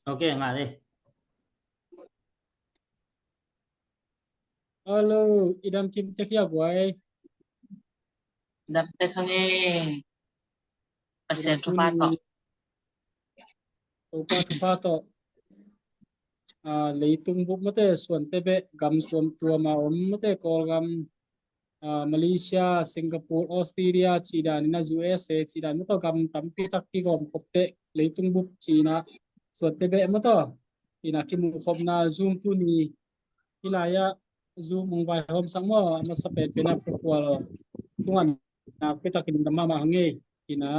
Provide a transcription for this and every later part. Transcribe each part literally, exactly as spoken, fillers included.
Ok, ngah dih. Hello, i dam kim tek hia guai? Dam tek hang e. Pasian thupha tawh. Topa thupha tawh. Ah, leitung bup mate suante beh gam tuamtuam a om mate Kawlgam, ah, Malaysia, Singapore, Australia, cidan ina U S A, cidan mate gam tampi tak kigawm khop teh leitung bup cina suante beh mate ina kimuh khopna Zoom tuni hilai ah Zoom ong vaihawm sak maw, a masa penpen a pakhual tungan nakpi takin dam mahmah hang e. Ina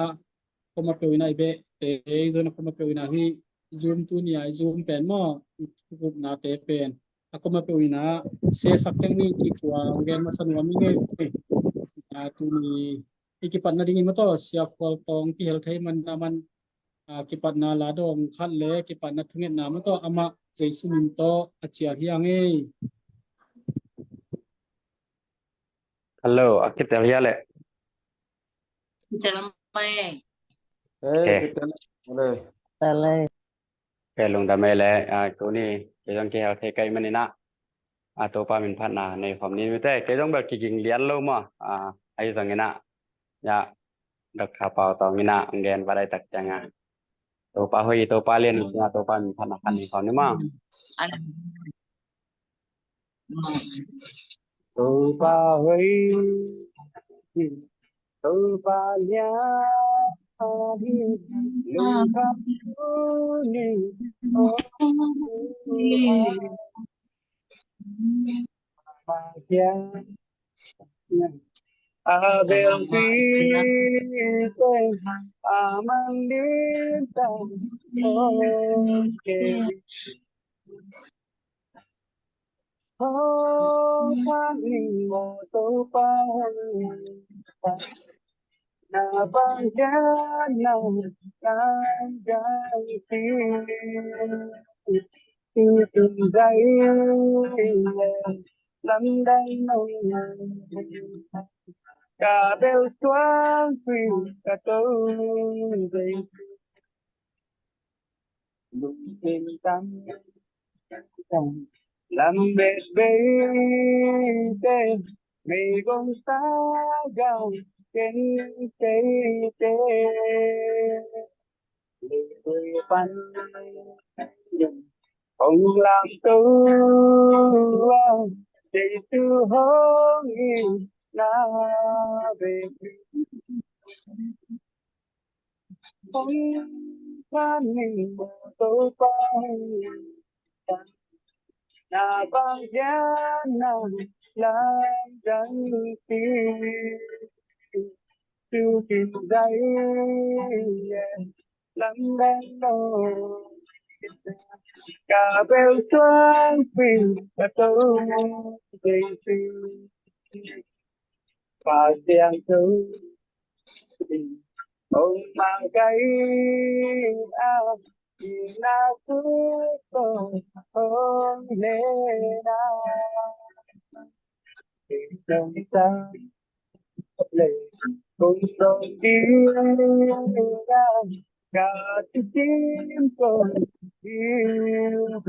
koma peuh ina i beh te zona koma peuh ina hi Zoom tuni a i Zoom pen maw, i gupna te pen a koma peuh ina sesak tek ni ci tua gen masa nuam i ngei. Ina tuni i kipatna dingin mate Sia Khual Tawng kihel thei man na man, ah, kipatna la dawng khat le kipatna thungetna mate amah Jesu min tawh a cial hi hang e. Hello, a kitel hia le? Kitel mai. Eh, kitel le. Kitel le. Pe lungdam e le, ah, tuni kei zong kihel thei kei man ina, ah, Topa min phatna nei khawm ni mite, kei zong bel kiging lian lo maw, ah, ahi zong ina, ya, Doctor Pau Tawng ina ang gen va dai tak ciang a, Topa hoih, Topa lian ina, Topa min phatna khan nei khawm ni maw. Topa hoih, Topa lian, lungkham tuni, oh, Abel Peter, Amandita, oh, Kevin. Hong khan ning maw Topa hong, na bang hian na lam dang ti, tu tung zai lam dang nong, ka bel suang kui ka to zai. Lungkim tam tam lam bet bei te, mei gong sa gau ken tei te. Lui lui pan hong lam to a, Jesu hong i na be. Hong khan ning maw Topa hong, na bang hian na lam dang ti, tu kin zai lam dang lo, ka bel suang pin ka to dei si. Pasian tu, oh, mangkai a, ina tu to hong le na. Ina sa le kong song ina, ka ti tim kong ina.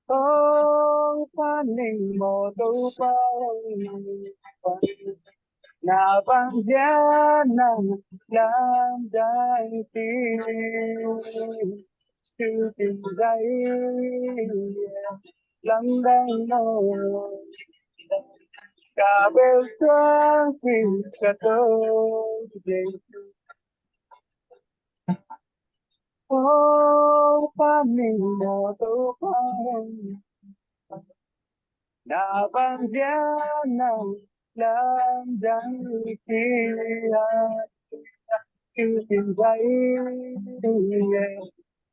Hong khan ning maw Topa hong, na bang hian na lam dang ti, tu kin zai lam dang lo, ka bel suang kui ka to Jesu. Hong khan ning maw Topa hong, na bang hian na lam dang ti a, tu kin zai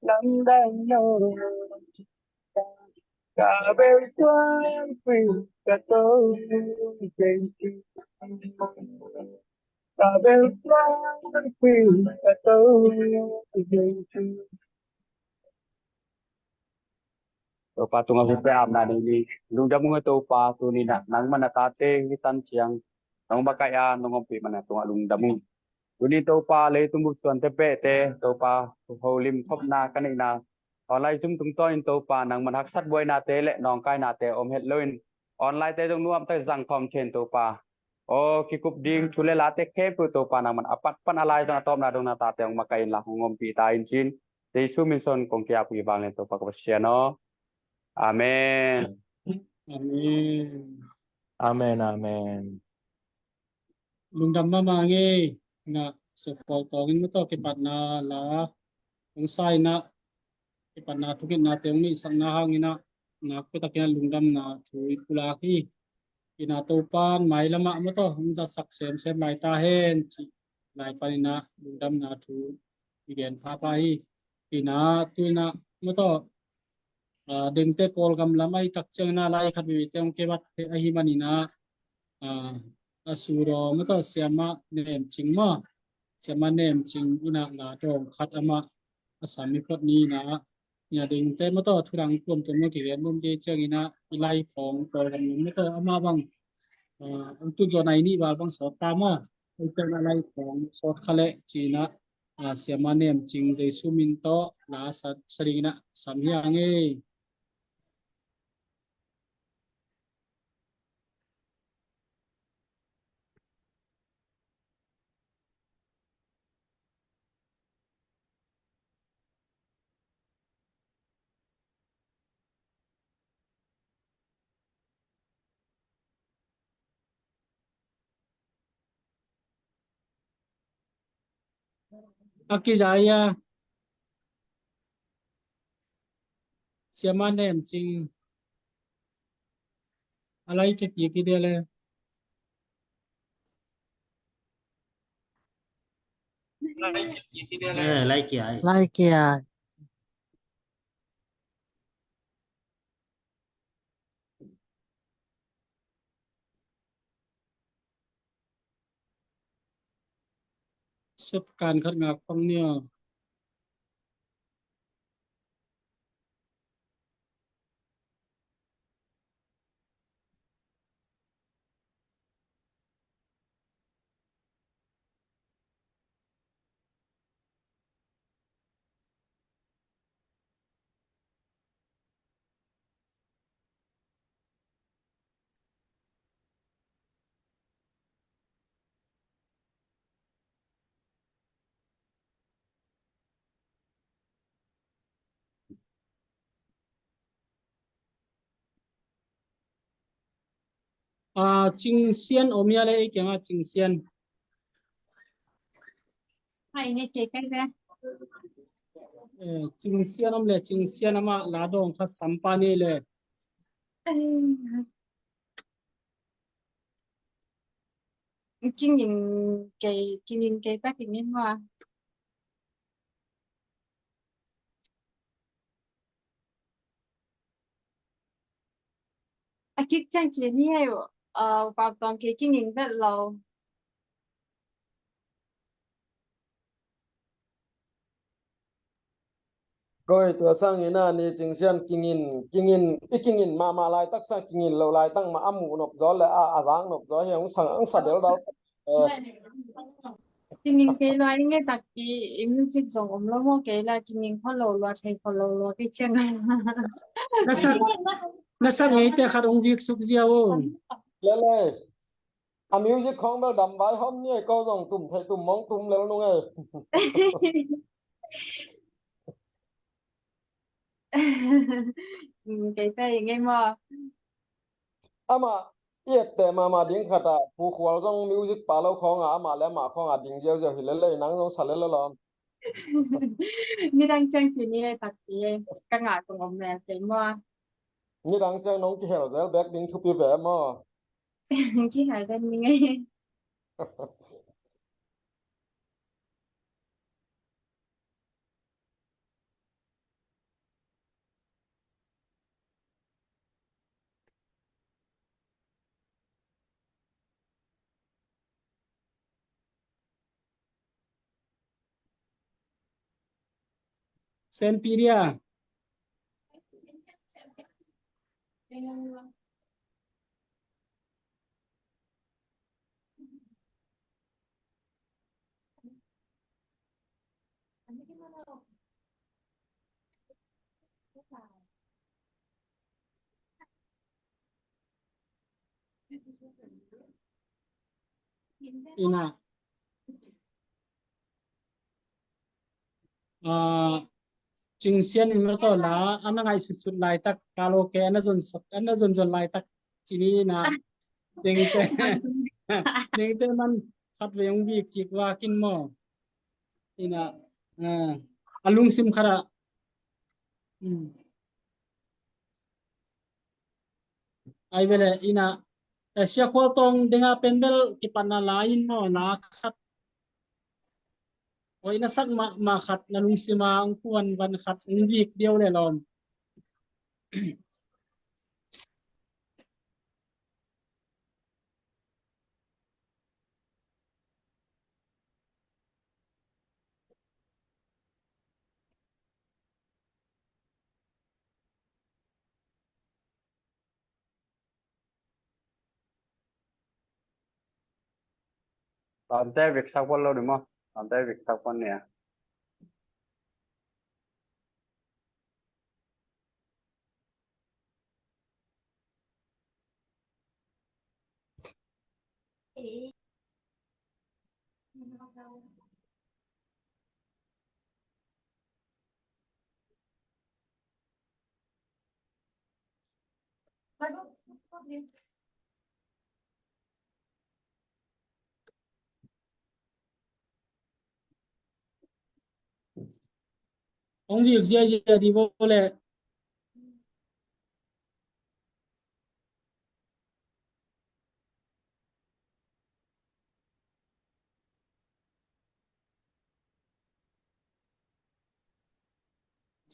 lam dang lo, ka bel suang kui ka to zai ti. Ka bel suang kui ka to zai ti. Topa tungah hupe apna nei ni. Lungdam ung e Topa, tuni na nangman a tate hi tan ciang nong makaih a, nong ompih man a tungah lungdam ung. Tuni Topa, leitung bup suante pehte Topa, holim khopna ka neihna online Zoom tungtawnin Topa, nangman haksat buainate le nawngkainate om het loin online-te zong nuamtak zangkhawm khin Topa. Aw kikup ding thu le late khempeuh Topa, nangman a pat pan a lai zong a tawpna dong na tate hong makaih inla hong ompih ta in cin, Jesu min suang kong kiap uh hi vanglian Topa ka Pasian aw. Amen. Amen. Amen, amen. Lungdam mahmah ing ei. Inah suk pawl tawngin maw tawh kipatna la hong sa inah, kipatna thungetnate hong neihsakna hang inah nakpi takin ah lungdamna thu i pulak hi. Inah Topan mailamah maw tawh hong zatsak semsem lai ta hen cih lai pan inah lungdamna thu i gen phapha hi. Inah tu inah maw tawh, ah, Dengte Kawlgam lam ahi tak ciang inah lai khat veve te hong kebat ahi man inah, ah, a suraw maw tawh Siamah Nem Cing maw, Siamah Nem Cing inah la dawng khat amah a sam i phot ni inah, nia Dengte maw tawh thu dang tuamtuam maw kigen bawm kei ciang inah i lai khawng Kawlgam lam maw tawh amah bang, ah, hong tut zawh nai nih val bang sawt ta maw. Hei ciang inah lai khawng sawt kha leh ci inah, ah, Siamah Nem Cing Jesu min tawh la sa, sa ding inah sam hi ing ei. A kizai a Siamah Nem Cing a lai kia kik hi dia le. Eh, lai kia ai. Lai kia ai. Sep kan khat ngak pang nia. A, Cing Sian om hia le, ei kiangah Cing Sian. Hai, ne kei kai ve. Eh, Cing Sian om le, Cing Sian amah la dawng khat sam pa ni le. Kingin kei, kingin kei ta kingin hua. A kik ciang ci ni hei uh, uh, Upa Tawng kei kingin vet lo. Koi tua sangin a ni Cing Sian kingin, kingin, i kingin mahmah laitak sang kingin lo laitak mah a muh nop zaw le a, a zak nop zaw hi hong sang, hong sa deldal. Eh. Kingin kei lua i ngai tak i, i music zong om lo maw kei la kingin kho lo lua thei kho lo lua kei ciang. Na sak, na sak ngei te khat hong vik suk zia o. Le le. A music khawng bel dam vai hom ni ko zong tum thei tum mong tum lel nung e. Kei te i ngei maw? Amah i ette mahmah ding khat ah Pu Khual zong music pa lo khawng ah amah le amah khawng ah ding ziauziau hi lel le nang zong sa lel lo. Nidang ciang ci ni e takpi e ka ngah kong om mel kei maw? Nidang ciang nong kihel zel bek ding thupi ve maw? Kihel zel ni ngei. Sen piria. Ina, ah, Cing Sian in mataw la, a na ngaihsutsut laitak, karaoke a na zon, a na zonzon laitak, ci ni na, dengte, dengte man khat vei hong vik kik vak in maw. Ina, ah, a lungsim khat ah, hmm. Ai vele, ina, eh, Sia Khual Tawng denga pen bel kipatna la in maw, la khat. Oi, na sak mah, mah khat, na lungsima hong kuan van khat, hong vik deuh le lawm. Lamte vik sak pon lo ni maw? Lamte vik sak pon ni a. Hong vik ziahziah dih vo leh.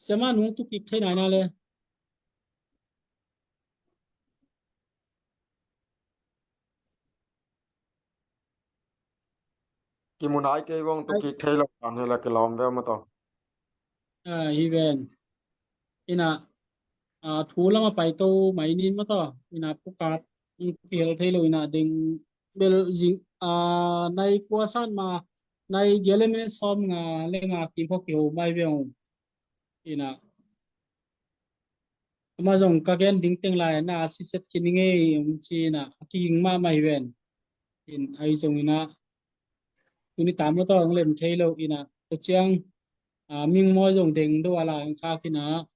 Siama nung tuk kik thei nai na le. Kimu nai kei vong, tuk kik thei lo kan hi la kilawm ve maw taw. Ah, hi ven. Ina, ah, thu lama paito mai nin maw taw. Ina pukap, ina kihel thei lo ina ding bel zing, ah, nai kua san ma, nai giale minute sawm nga le nga kim pho kiho mai ve ung. Ina, ama zong ka gen ding teng lai na siset kini ngei ung ci ina, a kiging mahmah hi ven. In ai zong ina, tuni tam lo tawng lem thei lo ina, tua ciang, ah, ming mawi zong deng do a la ang kak ina,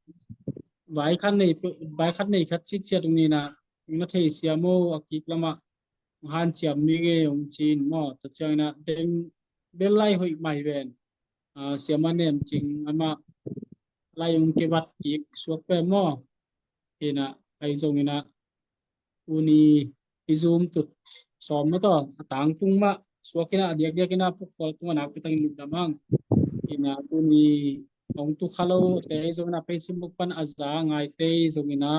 vai khat nei, vai khat nei khat ciciat ung ina, na thei siam o a kik lama, hanciam ni ngei ung ci in maw, tua ciang ina, deng bel lai hoih mai ven. Ah, siama nem cing ama lai ung kevat kik suak pe maw. Ina, ai zong ina, tuni i zum tut sawm na taw, a tangtung mah suak ina, a diakdiak ina pukhual tung a nakpi takin lutdam ang. Ina, tuni hong tu kha lo te zong ina, Facebook pan a za ngai te zong ina,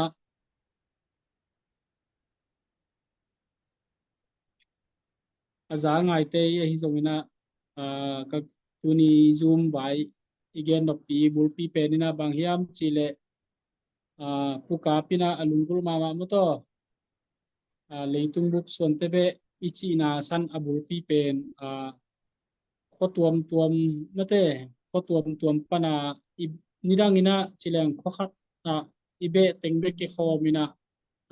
a za ngai te ahi zong ina, ah, ka tuni zum vai i gen noppi bulpi pen ina bang hiam ci leh, ah, pukap ina a lunggulh mahmah maw taw. Ah, leitung bup suante beh i cihna san a bulpi pen, ah, khua tuamtuam mate, khua tuamtuam pana i nidang ina ci leng khua khat, ah, i beh teng beh kikhawm ina,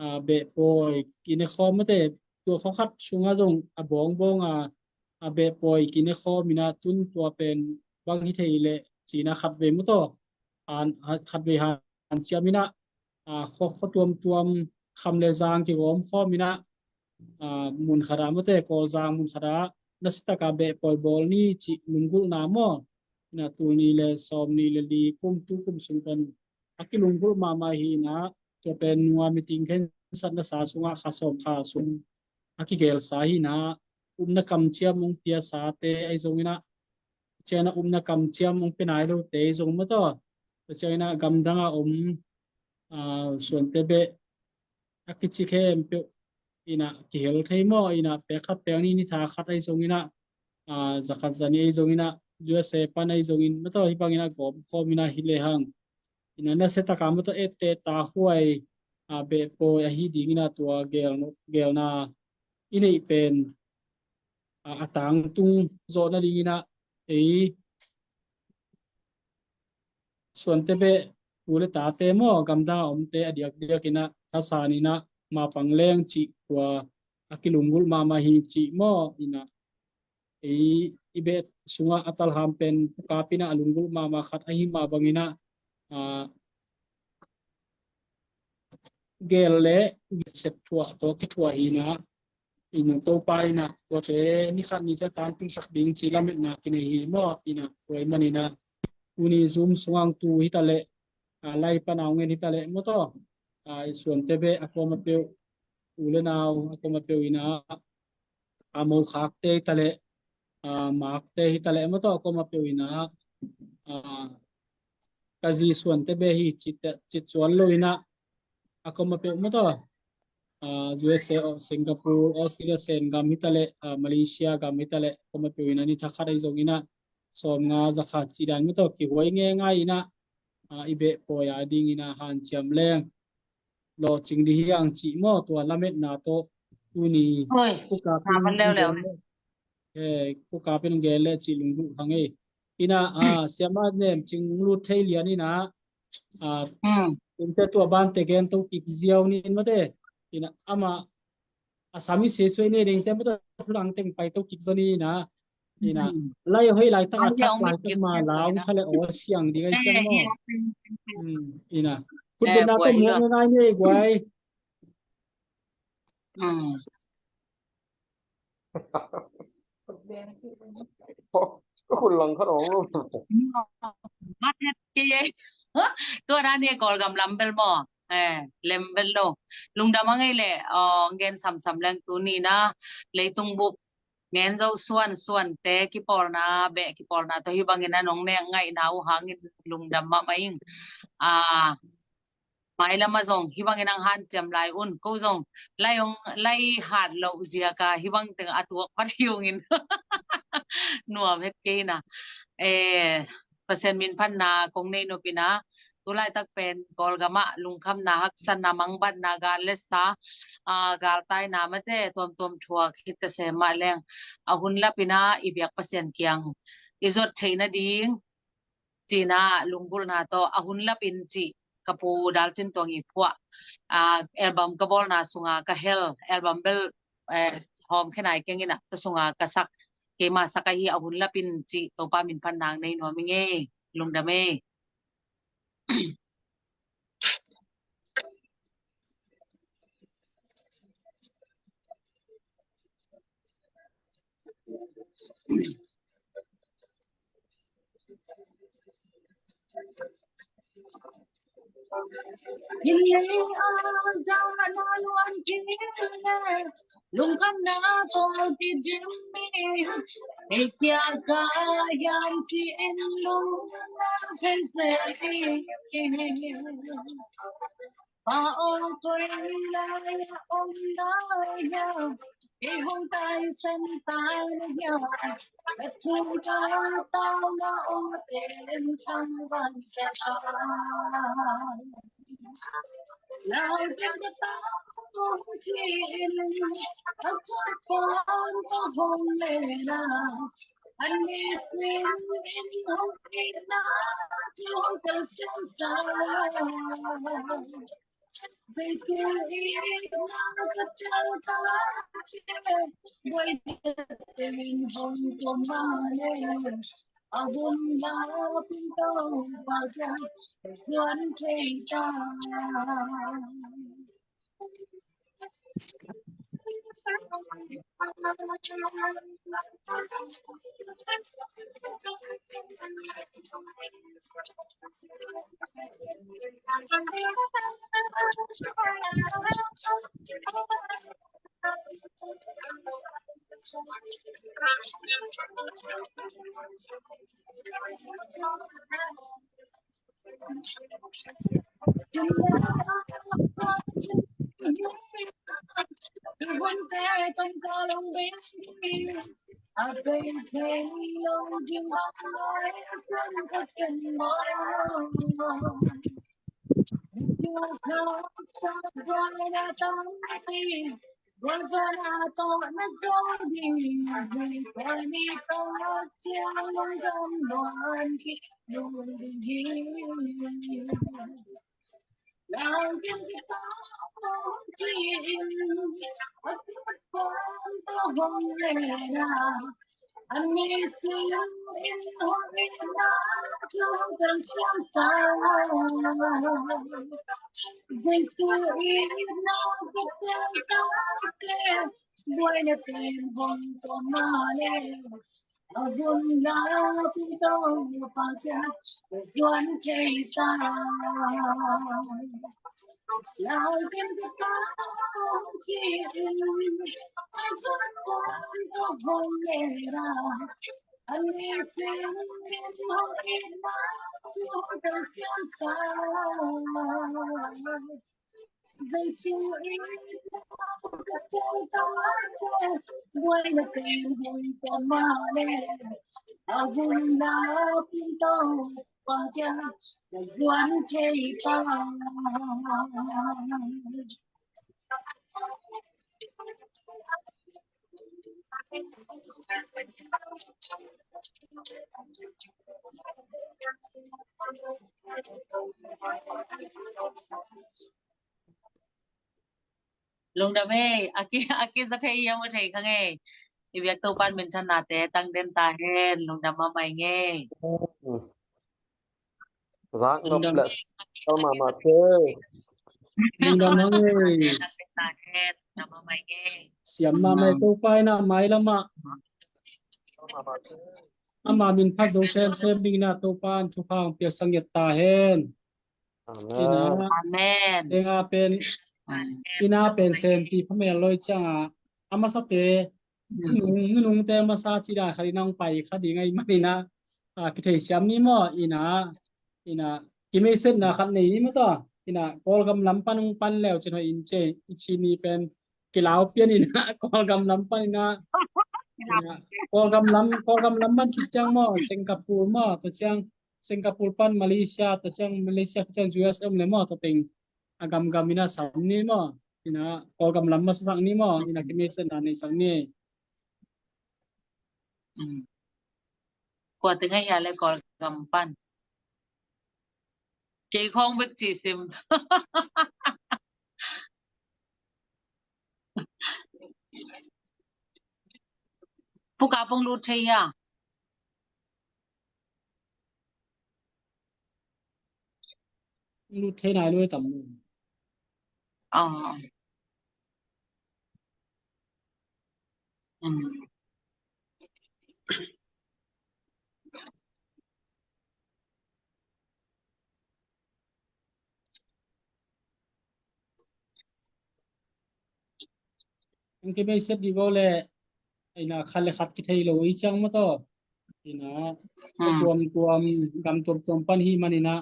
ah, beh pawi kine khawm mate, tua khua khat sunga zong a bawngbawng a, a beh pawi kine khawm ina tun tua pen bang hi thei leh cina khat vei maw taw. An, khat vei hanciam ina, ah, khua, khua tuamtuam kham le zang kigawm khawm ina, ah, mun khat ah mate, Kawlzang mun khat ah nasiataka beh pawi bawl ni cih lunggulhna maw. Ina tul ni le sawm ni le li kum tu kum sung pen a kilunggulh mahmah hi ina, tua pen nua meeting khensatna sa sungah kha sawm kha sung a kigelsa hi ina, upna kamciam hong piasa te ahi zong ina, ciana upna kamciam hong pia nai lo te ahi zong maw taw. Tua ciang ina gamdang a om, ah, suante beh a kici khempeuh ina kihel thei maw, ina pek khat pek ni, ni tha khat ahi zong ina, ah, za khat za ni ahi zong ina, U S A pan ahi zong in maw taw, hi bang ina gawm khawm ina hi le hang. Ina nasiataka maw taw ette ta huai, ah, beh pawi ahi ding ina tua gel, gelna i neih pen, ah, a tangtung zawh nading ina ei suante beh u le tate maw, gamdang a omte a diakdiak inah thasan inah mapang leng cih tua a kilunggulh mahmah hi cih maw inah, ei i beh sungah a talham pen pukap inah a lunggulh mahmah khat ahi mah bang inah, a, gel le sep thuah tawh kithuah hi inah, inah Topa inah tuate ni khat ni ciang tangtungsak ding cih lametna kinei hi maw inah, tua ahih man inah tuni Zoom sungah tu hi taleh, a, live pan a hong en hi taleh maw tawh, a, i suante beh a kuamah peuh, u le nau a kuamah peuh inah, a, mokhakte hi taleh, a, makte hi taleh maw tawh a kuamah peuh inah, a, ka zi suante beh hi cih, cih zual lo inah a kuamah peuh maw tawh, a, U S A, Singapore, Australia, Sen gam hi taleh, a, Malaysia gam hi taleh a kuamah peuh inah ni thakhat ahi zong inah sawmnga zakhat cih dan maw tawh kihuai ngeingai inah, a, i beh pawi a ding inah hanciam leng lawhcing ding hi hang cih maw, tua lametna tawh tuni Oi, pukap na in man leuleu. Gen leh, eh, pukap in gen leh cih lunggulh hang ei. Inah, a, Siamah Nem Cing Lut thei lian inah, a, Hmm. Tumte tua bante gen to kik ziau nin mate. Inah amah a sami sesuai ne ding te mate, thu dang teng pai to kik zaw ni inah. Inah. Hmm. Lai hoih laitak a Lai thak hoih laitak kik ma kik la hong sa leh aw siang ding ahi ciang maw. Hmm. Inah. Khut Eh, betna buai tawh muak lo. Ngai ni ei guai. Hmm. Ka khut lang khat hong lo. Mat het ke. Tua dan hi Kawlgam lam bel maw. Eh, lem bel lo. Lungdam a ngei leh, aw, gen samsam leng tuni inah leitung bup ngen zo suan, suante kipawlna, beh kipawlna tawh hi bangin a nong nek ngaihna uh hangin lungdam mahmah ing. A, mailam ah zong hi bangin ang hanciam lai un, ko zong lai hong, lai hat loh ziaka hi bang teng a tuak phat hi ung in. Nuam het kei inah. Eh, Pasian minphatna kong nei nop inah, tu laitak pen Kawlgam ah lungkhamna, haksatna, mangbatna, gal le sa, a, galtaina mate tuamtuam thuak hi ta se mah leng, a hun lap inah i biak Pasian kiang i zot theih nading ci inah lunggulhna tawh a hun lap in cih ka pu Dal Cin Tuang i phuah, a, album ka bawlna sunga ka hel, album bel, eh, hawm khe nai keng inah ka sunga ka sak, keima sak ahi, a hun lap in cih Topa minphatna nei nuam ing ei. Lungdam ei. Lungkhamna pawl kidim mi, ei kia ka yam ki in lungna phese. Pa ong koi lai ong lai ya, ei hong tai sen tai ya, et kung ka tau na ong ten chang van sa ta. Lau ten ka tau ong chi in, a chak pon ka hong le na. Ani sin in hong ki na, chu hong ka sen sa. Tua zan a tawh na zo ding, hei tua ni tawh ciang lungdam luan ding hi. Lau ding kita hong ci in, a tut pon tawh hong lena. An ni sin in hong itna thu kan siam sa. Jesu itna ka tel tate, buaina pen hong tawh mah leh, a hun la Topa kiang ka zuan thei sa. Lau ding kita hong ci in, a tut pon tawh hong lena. An ni sin in hong itna thu kan siam sa. Jesu itna ka tel tate, buaina pen hong tawh mah leh, a hun la Topa kiang ka zuan thei sa. Lungdam ei, a ki, a kiza thei hiam, a thei kha ngei. I biak Topa'n minthanna te tang den ta hen, lungdam mahmah ei ngei. Zak nop le sal mahmah thei. Lungdam ei ngei. Siam mahmah ei Topa in a mailam ah. Ama min phat zo semsem dingin a Topa'n thupha hong piaksak ngiat ta hen. Amen. Ina, amen. Ina pen, amen. Ina pen sempi phamel loi ciang a, a masate, mm, nunung, nunungte masa ci dan khat ina hong pai kha ding ahih manin a, a, kithei siam ni maw, ina, ina, kimeisetna khat nei ni maw taw, ina, Kawlgam lam pan hong pan leu cin hoih in ci, i ci ni pen, kilau pian ina, Kawlgam lam pan ina, ina, Kawlgam lam, Kawlgam lam pan khit ciang maw, Singapore maw, tua ciang, Singapore pan Malaysia, tua ciang Malaysia khit ciang U S om le maw, tua teng a gamgam ina sam ni maw, ina Kawlgam lam masa sak ni maw, ina kimeisetna nei sak ni. Mm. Kua teng ahi a le Kawlgam pan. Kei khawng bek ci sim. Pukap hong lut thei hia? Lut thei nai lo tam. Ah. Mm. Ang kimei set di bo le, ina khat le khat kithei lo i ciang maw taw. Ina, hmm, tuamtuam, gam tuamtuam pan hi man ina.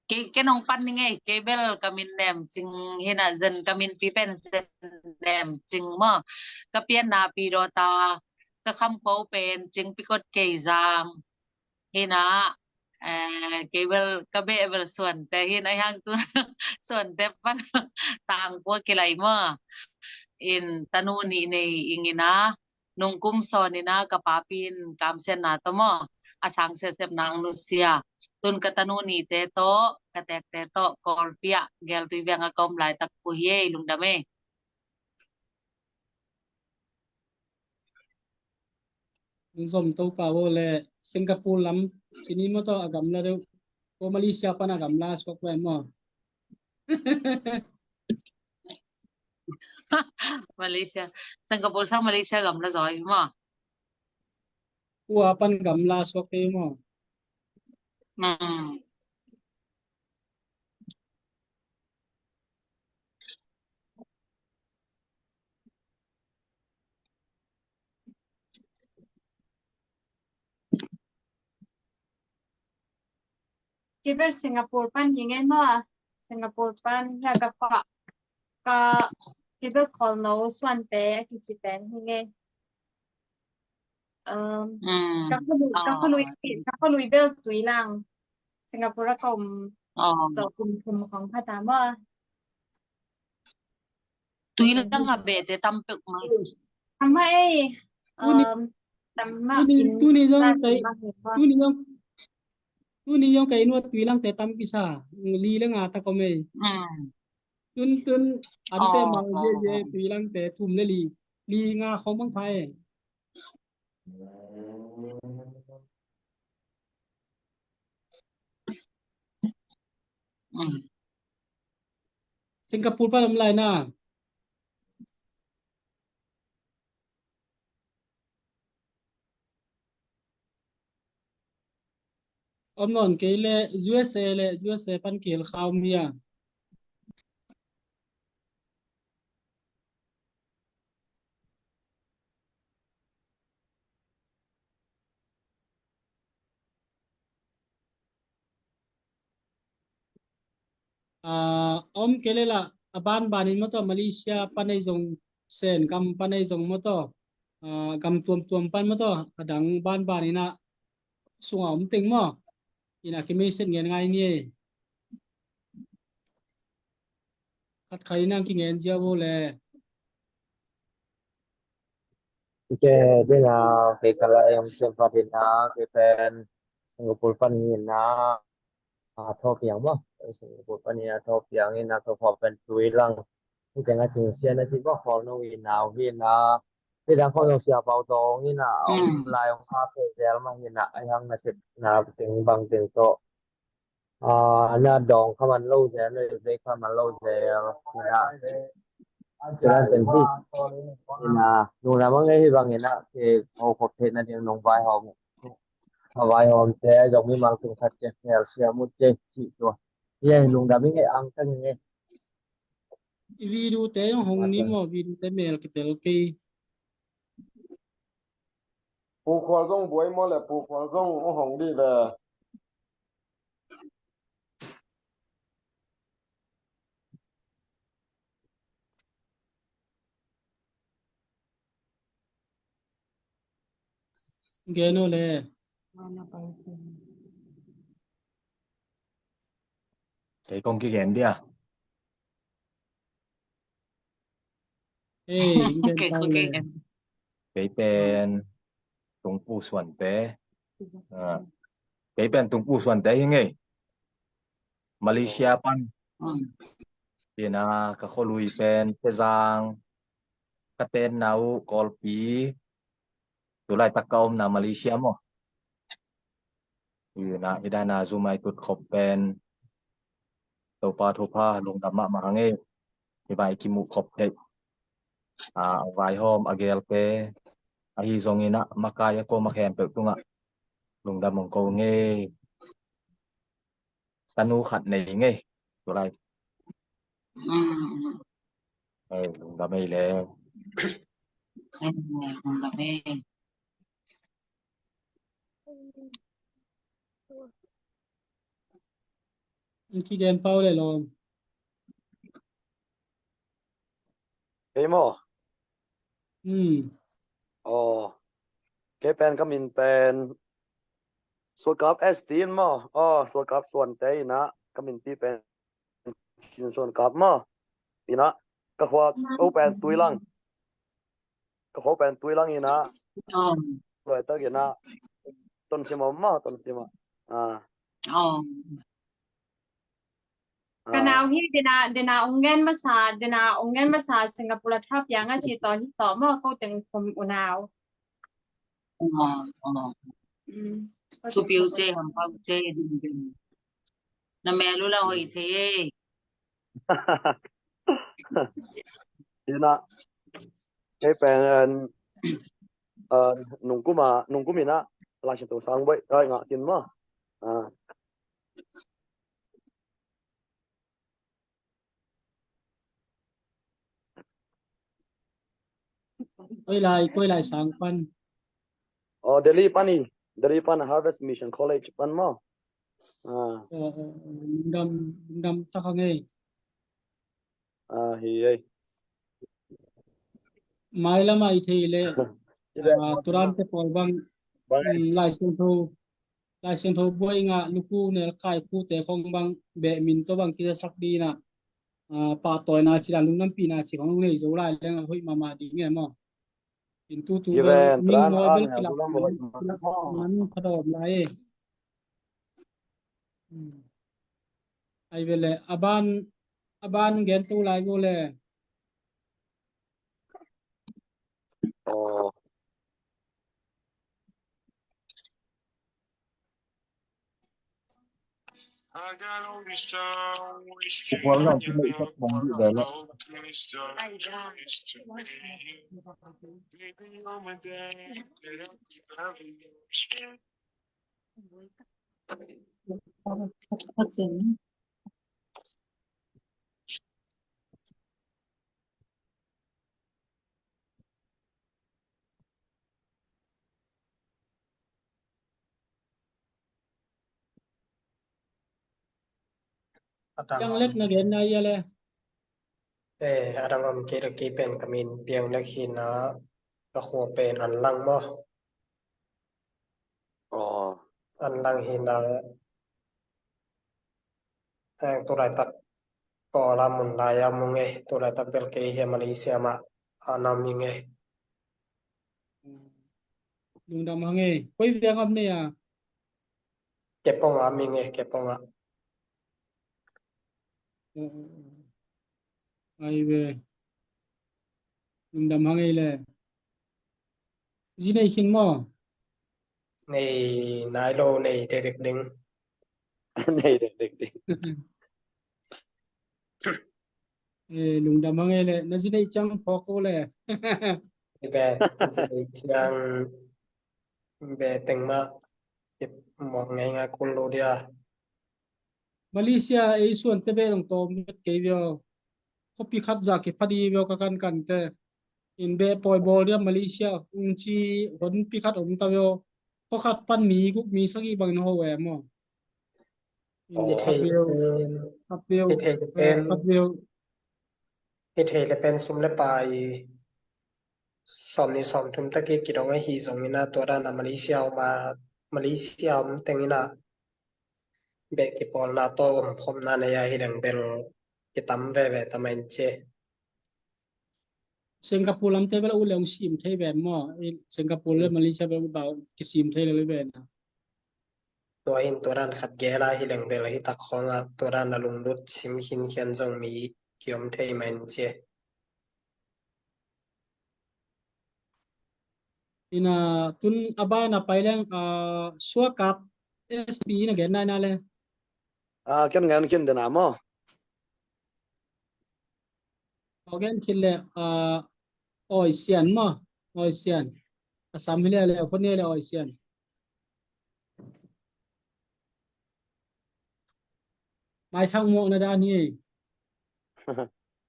Kei, kei nong pan ning ei, kei bel ka min Nem Cing hi na, zen ka minpi pen zen Nem Cing maw. Ka pianna Pi Dawta, ka khamkhua pen Cing Pi Kot Kei Zang hi na, eh, kei bel ka beh bel Suante hi na, hiang tu Suante pan Tangkhua kilai maw. In tanu nih nei ing ina, nungkum sawn ina ka papi in kamsiatna tawh maw, a sang setsep nang nusia. Tun ka tanu nihte tawh, ka tekte tawh, Kawlpi ah Geltui veng ah ka om laitak uh hi ei, lungdam ei. Zom Topa bo le Singapore lam, cini maw taw a gamla deuh. Ko Malaysia pan a gamla suak pai maw. Malaysia. Singapore sang Malaysia gamla zaw hi maw. Kua pan gamla suak hi maw. Hmm. Kei bel Singapore pan hi ngei maw. Singapore pan hi a ka pa, ka, kei bel Kawlno Suante a kici pen hi ngei. Um, mm, ka khualui, ka khualui, ka khualui bel Tuilang. Singapore a ka om Aw. Zawh kum thum khawng khat a maw. Tui lang a behte tam peuhmah. Tam mah ei. Tuni, um, tam mah tuni, in tuni zong sa kei, kim mah kei maw. Tuni zong, tuni zong kei nuat tui langte tam kisa. Li le nga tak om ei. Mm. Tun, tun, an pe, aw, mang ziahziah, aw, tui langte thum le li, li nga khawng bang pha ei. Mm. Singapore pan om lai na. Om nawn kei leh U S A le, U S A pan kihel kha om hi a. Ah, om kei leh lah, a banban in maw tawh, Malaysia pan ei zong, Sen gam pan ei zong maw tawh, ah, gam tuamtuam pan maw tawh, a dang banban in ah, sungah om teng maw. In ah kimei set ngen ngai ni ei. Khat khat in ah kingen ziau vo le. Kei, dena, kei kala em siam pa dena, kei pen Singapore pan hi na, a thaw piang maw. Singapore pan hi na, thaw piang hi na, ka khua pen tui lang. Hi teng a cing sia na ci maw, khawl no hi na, hi na. Hi dang khawl no sia pau tawng hi na, mm, lai ong kha kei zel mah hi na, ai hang na sep na teng bang teng tawh. Ah, na dawng kha man lo zel, na zei kha man lo zel. Ina, ina, nung lamang ei hi bang ina, ke ho khop thei na ding nung vaihawm. Ka vaihawm te, zong mi mang tung khat ke, khel sia mut ke, ci tua. Ye, lungdam ing ei, ang tang ing ei. Video te zong hong ni maw, video te mel kitel kei. Pu Khual zong buai maw le, Pu Khual zong hong dih ve. Gen o le. Kei kong kigen dia. Ei, gen kei kong kigen. Kei pen Tungpu Suante. Ah, kei pen Tungpu Suante hi ngei. Malaysia pan. Mm. Ina ka khualui pen Tezang, ka tenna uh Kawlpi, tulaitak ka omna Malaysia maw. Ina, i dana zumai tut khop pen Topa thupha lungdam mahmah hang ei. Hi vai kimuh khop thei. A, a vaihawm a gelte. Ahi zong ina makai a koma khempeuh tungah lungdam hong ko ngei. Tanu khat nei ngei. Tulai. Mm. Ei, lungdam ei le. Ei, lungdam ei. Kigen pau le lawm. Kei maw? Hmm. Aw. Kei pen ka min pen Suakap S T in maw. Aw, Suakap Suante ina ka min ti pen Kin Suakap maw. Ina ka khua o pen Tuilang. Ka khua pen Tuilang ina. Aw. Luai tak ina. Ton Sim maw, Ton Sim. Ah. Aw. Ka nau hi, dena, dena ong gen masa, dena ong gen masa Singapore a thapiang a ci tawh hi tawh maw, ko teng khum unau. Aw, aw. Mm. Thupiu ce, hampau ce, ding ding. Na mel uh la hoih thei e. Ina, kei pen, uh, nungkum a, nungkum ina, Lai Siangtho sang buai, ai ngah kin maw. Ah. Koi lai, koi lai sang pan? Oh, Delhi pan hi. Delhi pan Harvest Mission College pan maw. Ah. Oh, oh, oh, lungdam, lungdam tak hang ei. Ah, hi ei. Mailam ah i thei leh, ah, turan te pawl bang, bang, mm, Lai Siangtho. Lai Siangtho buai ngah luku nelkai khute khong bang beh min tawh bang kizasak ding in ah, ah, pahtawina ci dan lungdampihna ci khong nei zo lai leng a hoih mahmah ding e maw. In tutu bel ming mawi bel kilak man pha dawm lai e. Ai ve le, a ban, a ban gen tu lai bo le. Piang Lek na gen na ia le. Eh, a dang om kei, kei pen ka min Piang Lek hi na, ka khua pen An Lang maw. An Lang hi na, eh, tulaitak Kuala mun lai a mung e, tulaitak bel kei hi a Malaysia mah a na ming e. Lungdam hang e. Koi veng om nei a? Kepong a ming e, Kepong a. Ai ve. Lungdam hang e le. Zi nei khin maw? Nei nai lo, nei dekdek ding. Nei dekdek ding. Eh, lungdam hang e le. Na zi nei ciang phawk ko le. Be, zi nei ciang be teng mah. Muak ngei ngai kul lo dia. Malaysia ei suante beh dong tawm vet kei vio. Khuapi khat za kipha di vio ka kankan te. In beh pawi bawl dia Malaysia ung ci honpi khat om ta vio. Khua khat pan mi guk mi sagih bangin ho em aw. In khat vio, khat vio, khat vio. Hi thei le pen sum le pai sawm ni sawm thum taki kidong ahi zongin a tua dan a Malaysia om a, Malaysia om tengin a beh kipawlna tawh om khopna nei a hi leng bel kitam veve ta mai in ci. Singapore lamte bel a ut le hong sim thei ve maw? Singapore le Malaysia bel ut bau kisim thei le ve na. Tua hin tua dan khat gel a hi leng bel hi tak khawng a tua dan a lunglut sim khinkhian zong mi kiom thei mai in ci. Ina tun a ban a pai leng, ah, suakap S P na gen nai na le. Ah, ken ngen khin dena maw? Aw gen khin le, ah, Awi Sian maw? Awi Sian. A sam hi le le, khon hi le Awi Sian. Mai Thang Muak na dan hi.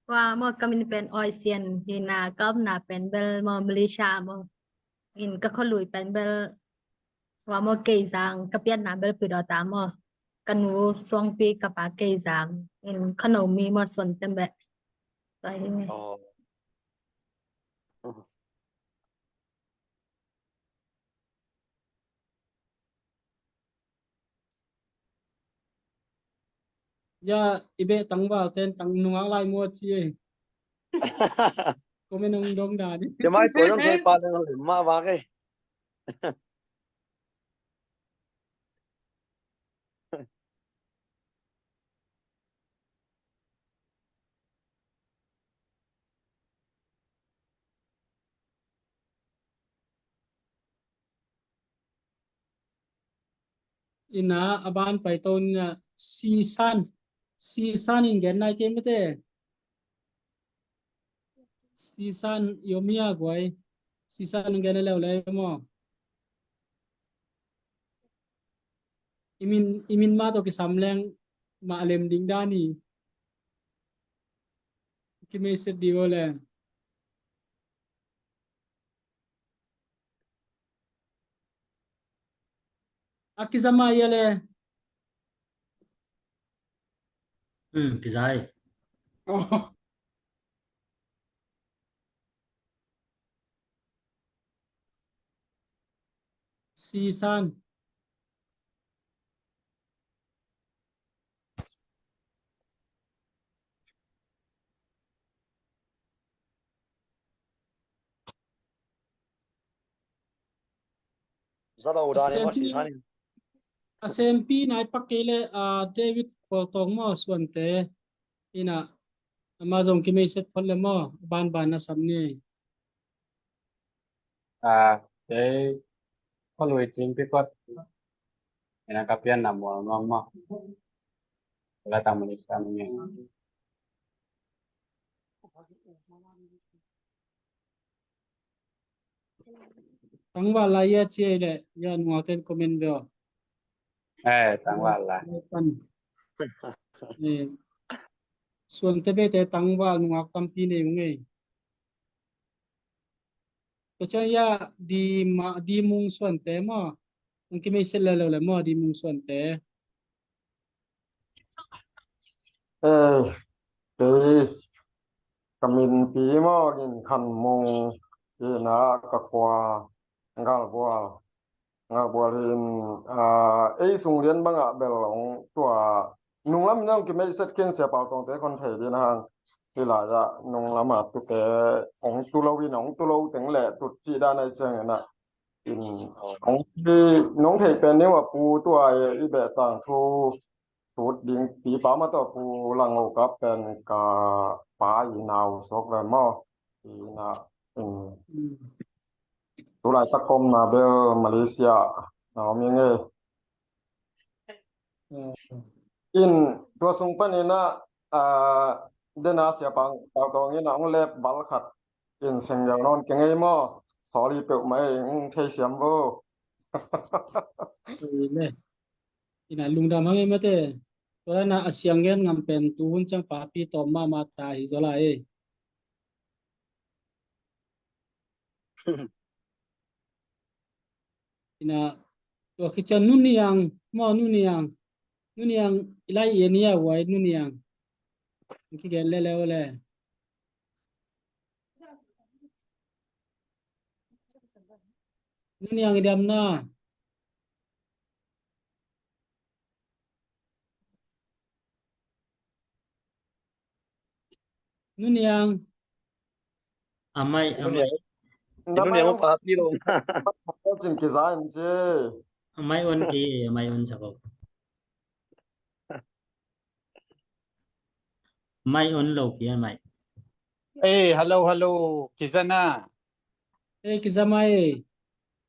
Wa maw ka min pen Awi Sian hi na ka omna pen bel maw Malaysia maw. In ka khualui pen bel wa maw Keizang ka pianna bel Pui Daw ta maw. Ka nu Suangpi ka pa Keizang. In ka no mi maw Suan Tem beh. Tua hi. Ya, i beh tangval ten tang nungak lai mua ci e. Komen ong dong dan. Ya mai tua dong kei pa dong lim ma vak e. Ina a ban pai to ina sisan, sisan in gen nai kei mete. Sisan yomi a guai. Sisan in gen a leu lei maw. Imin, imin ma to kisam leng ma lem ding dani. Kimei set di go leng. A kizama ia le. Hmm, kizai. Sisan. Za lo dan i maw, si san in. A sempi nai pak kei le, a, David Khualtawng maw, Suante. Ina, ama zong kimei set phot le maw, banban na sam ni. A, kei, ko lui ting pi kot. Ina ka pian na mual nuam maw. La ta Malaysia ni. Tangval lai ia ci ei le, ia nungak ten comment ve aw. Eh, tangval lai. Pan. Eh, Suante bete tangval nungak tampi nei ung ei. Tua ciang ia di ma, di mung Suante maw. Ang kimei set le lo le maw, di mung Suante. Eh, kei ka min pi maw, Gin Khan Mung, ina ka khua Galbual, Galbual in, ah, ei sung lian bangah bel hong tua nunglam in hong kimei set khin Sia Pau Tawngte kon thei ding hang. Hi lai ah nunglam ah tute hong tu lo in hong tu lo teng le tut cih dan ai ciang ina. In, nong thei, nong thei pen ni wa pu tua i beh tang thu tut ding pi pa ma tawh pu lang lo ka pen ka pa i nau suak ve maw. I na, in, tu lai tak kom na bel Malaysia na om i ngei. In, tua sung pan ina, a, dena Sia Pau, Pau Tawng ina hong lep val khat. In seng gel nawn keng ei maw. Sorry peuhmah ei, hong theisiam vo. Ina lungdam hang ei mate. Tua na a siang gen ngam pen tu hun ciang papi tawm mahmah ta hi zaw lai ei. Ina tua khit ciang Nu Niang maw, Nu Niang. Nu Niang i lai i nia huai Nu Niang. Kigen le le le. Nu Niang i diam na. Nu Niang. Amai, amai. Nu Niang pa pi lo. Cin kiza in ci. Amai on ki, amai on sa ko. Mai on lo ki a mai. Eh, hello, hello, kizana. Eh, kiza mai.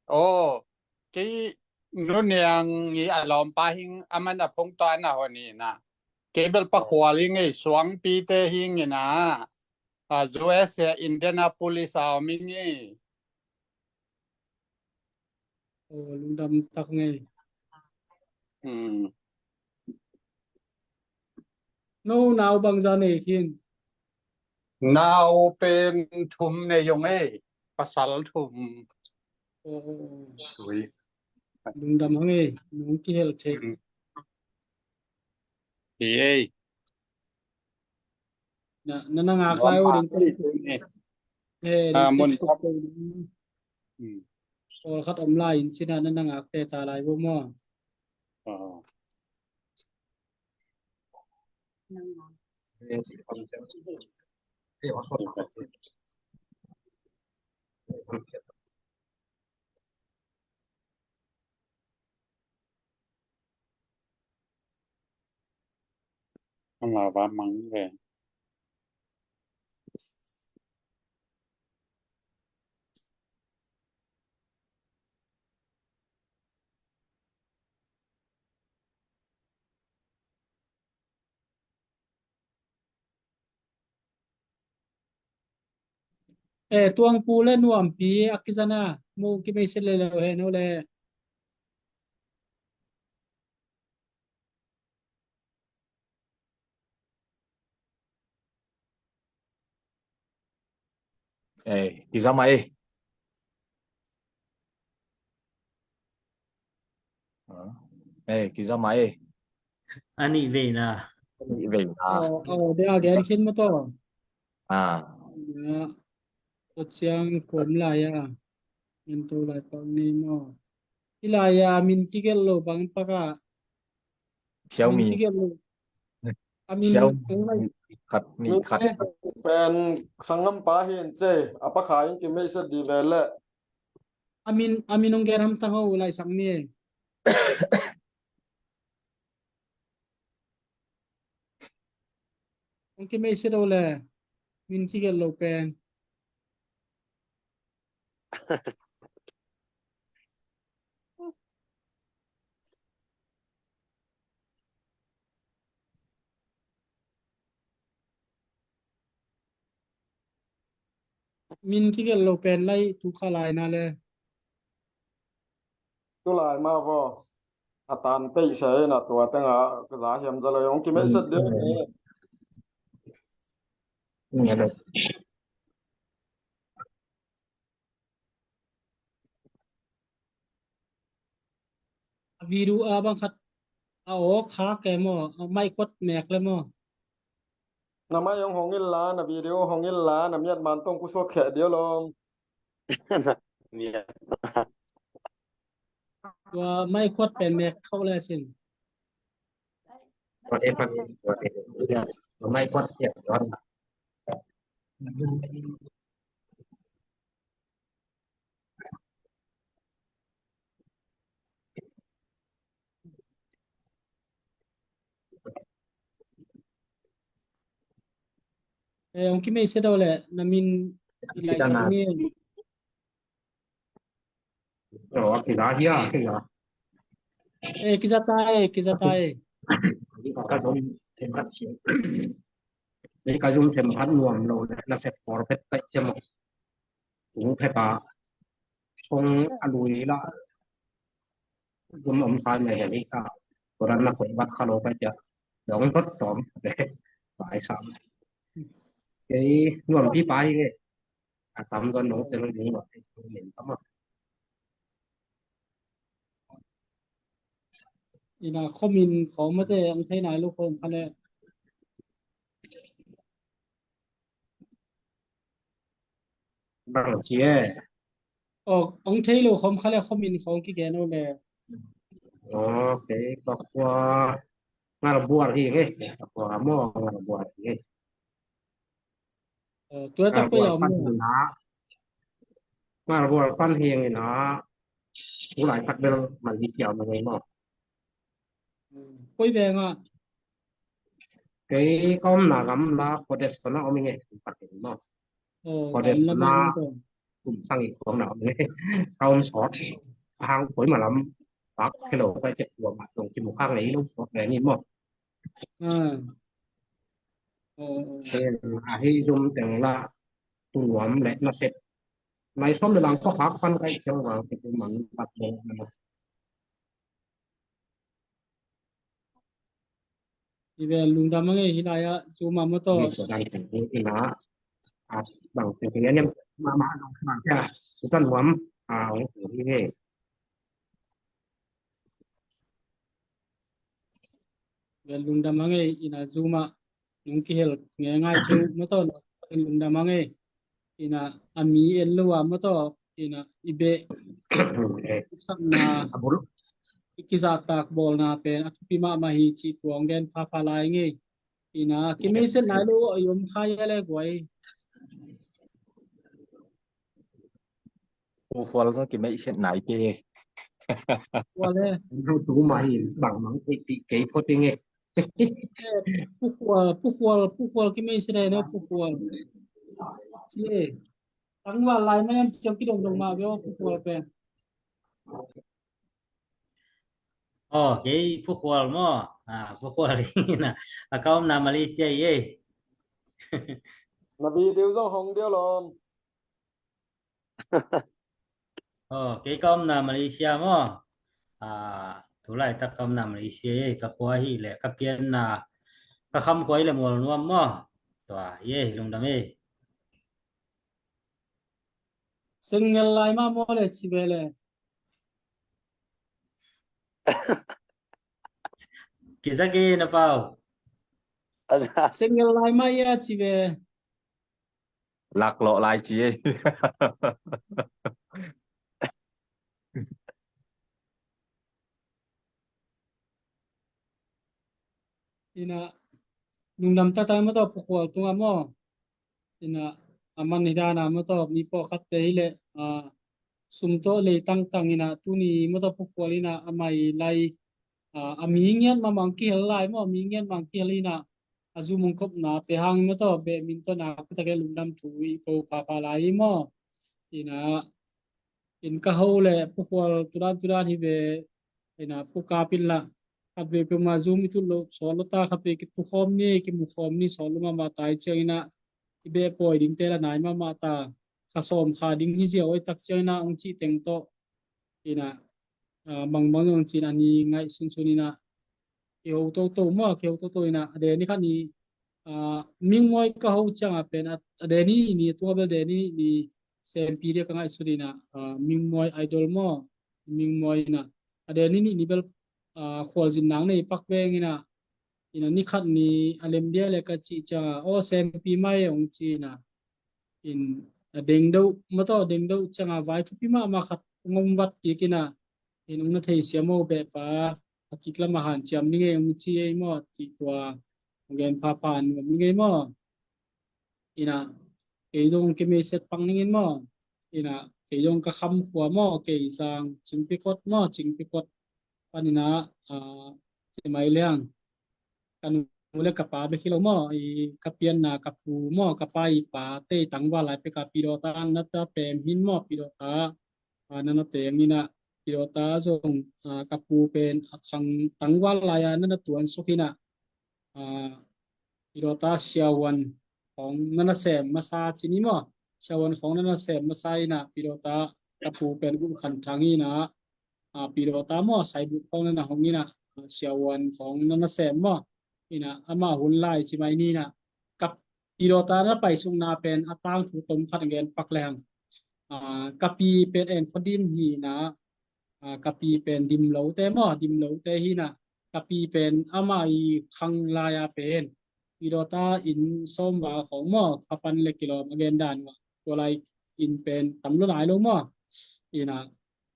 Oh, kei Nu Niang i a lawmpa hing aman a phung to ana honi na. Kei bel pa khual hing ei suang pi te hing ina. A U S A Indianapolis a om hing ei. Oh, lungdam tak ngei. Hmm. No nau bangza nei khin. Nau pen thum nei ong ei. Pasal thum. Oh, oh, oh. Ui. Lungdam hang ei. Nung kihel thei. Hmm. Hi ei. Na, na, na ngak lai uh ding. Eh, ah, mun khat. Hmm. Pawl khat om lai in cina na, na ngak te ta lai uh maw. Ah. Ang lava mang ve. Eh, tuangpu le nuampi a kizana mu kimei se le lo he no le. Eh, kizama eh. Eh, kizama eh. Ani veina. Ani veina. Oh, oh, dia gen khin mo to. Ah. Ya. Ot siang kom la ya. Min to lai pak ni mo. Ilaya min kigel lo bang paka. Xiaomi. Min kigel lo. Amin Xiaomi. Khat ni khat. Pen sangam pa hin che. Apa khain ki mei se di vele. A min, a min hong gen hamtang ho, laisak ni. Hong kimei se do le, min kigelh lo pen. Min kigelh lo pen lai tu kha lai na le. Tu lai ma vo. A tan peih se na tua teng a za hiam za lo hong kimei set ding. A video a bang khat a aw khak e maw, a maih kuat mek le maw? Na mai hong hong illa, na video hong illa, na miat man tong ku suak kheh dia lom. Miat. Tua maih kuat pen mek khau le sin. Tua e pan, tua e, tua maih kuat kheh dia lom. Eh, hong kimei se do le, na min i lai sa ni. Oh, kiza hia, kiza. Eh, kiza ta e, kiza ta e. Ka zum themkhat siam. Ka zum themkhat nuam lo le, na sep for phet ka siam. Tung phet a, tung a lui la. Zum om sai me heli ka. Koran na koi bat kha lo ka ja. Dong tot tom. Bai sam. Kei nuam pi pai nge. A tam zon nong teng ding lo, nong len tam a. Ina khomin khawm mate ang thei nai lo khawm kha le. Bang ci e. Aw, ang thei lo khawm kha le khomin khawm kigen o le. Aw, kei pakua ngal buar hi nge, pakua mo ngal buar hi nge. Eh, tua tak ko ya mo. Ngal bual pan hiang ina. Ulai tak bel Malaysia ma ngai mo. Koi veng a. Kei ka omna gam la Kodesona om nge, patin mo. Kodesona kum sang i kong na om nge. Ka om sawt. Hang koi malam pak hello ka cek tua ma tong kimu khang ngai lo sawt le ni mo. Ahi zum teng la tu nuam le na sep. Nai som le lang ko khak pan kai keng wang te man pat le na. Ive lungdam ange hi lai a Zoom a motor. Ni so dang teng ina. At bang teng ina ma ma dong ma kya. Susan nuam a ong hi he. Vel lungdam ange ina Zoom a nung kihel nge ngai thu motor lungdam ange ina a mi en lo a motor ina i beh sakna i kizahtak bawlna pen a thupi mahmah hi cih kuang gen phapha lai nge ina kimei set nai lo a i om kha ia le guai. Pu Khual zong kimei set nai te. Khual e. Tu mai bang mang kei ti kei pho ting e. Pu Khual, Pu Khual, Pu Khual kimei set nai no Pu Khual. Ci e. Tangval lai mai am ciam kidong dong ma veo Pu Khual pen. Oh, kei Pu Khual maw. Ah, Pu Khual hi na. A ka omna Malaysia hi ei. Na video zong hong dia lom. Oh, kei ka omna Malaysia maw. Ah, tulaitak ka omna Malaysia hi ei. Ka khua hi le ka pianna ka kham khua hi le Mualnuam maw. Tua hi ei, lungdam ei. Single lai ma maw le ci ve le. Kizak e na pau. Single lai ma ia ci ve. Laklawh lai ci e. Ina lungdam tatai maw tawh Pu Khual tungah maw. Ina a man hi dana maw tawh mi pawh khatte hi leh a sum tawh lei tangtang inah tuni mawtaw pukhual inah a mai lai, a, a mi ngiat mamang kihel lai maw, a mi ngiat mang kihel inah a zu mongkopna te hang mawtaw badminton a kutak e lungdam thu i ko phapha lai maw. Inah in ka ho le pukhual tudan tudan hi ve. Inah pukap in la khat ve peuhmah zum i tut loh sawt lo ta, khat ve kipukhawm ni kimukhawm ni sawt lo mahmah ta i ciang inah i beh pawi dingte la nai mahmah ta. Kha sawm kha ding hi zia oi tak ciang inah ong cih teng tawh inah, ah, bangbang zong cin a ni ngaih sunsun inah kiho toto maw, kiho toto inah a deni khat ni, ah, Mingmuai ka ho cianga pen a, a deni ni tua bel deni ni sempi dia ka ngaihsun inah, ah, Mingmuai idol maw, Mingmuai inah a deni ni ni bel, ah, khualzin nang nei pak veng inah, inah ni khat ni a lem dia le ka cih cianga aw sempi mai ong ci inah in a dengdoh mawtaw dengdoh cianga vai thupi mahmah khat ong om vat kik inah in ong na thei siam o beh pa a kik lamah hanciam ni ngei ong ci ei maw, cih tua ong gen phapha nuam ni ngei maw. Inah kei dong kei meiset pang ningin maw. Inah kei dong ka kham khua maw, kei sang Cingpikot maw, Cingpikot pan inah, ah, ci mai liang ka nu le ka pa bek hi lo maw, i ka pianna ka pu maw, ka pa i pa te tangval lai peka pidawta na ta pem hin maw, pidawta, ah, na na teng inah pidawta zong, ah, ka pu pen a khang tangval lai a na na tuan suk inah, ah, pidawta siawan khong na na sem masa cini maw, siawan khong na na sem masa inah pidawta ka pu pen gum khan thang inah, ah, pidawta maw saibuk khong na na hong inah, ah, siawan khong na na sem maw. Inah ama hun lai ci mai ni inah ka pidawta na paisukna pen a tangthu tom khat gen pak leng. Ah, ka pi pen en kho dim hi inah, ah, ka pi pen dim lote maw, dim lote hi inah ka pi pen ama i khang lai a pen pidawta in sawmva khong maw, kha pan le kilawm a gen dan maw, tua lai in pen tam lo nai lo maw. Inah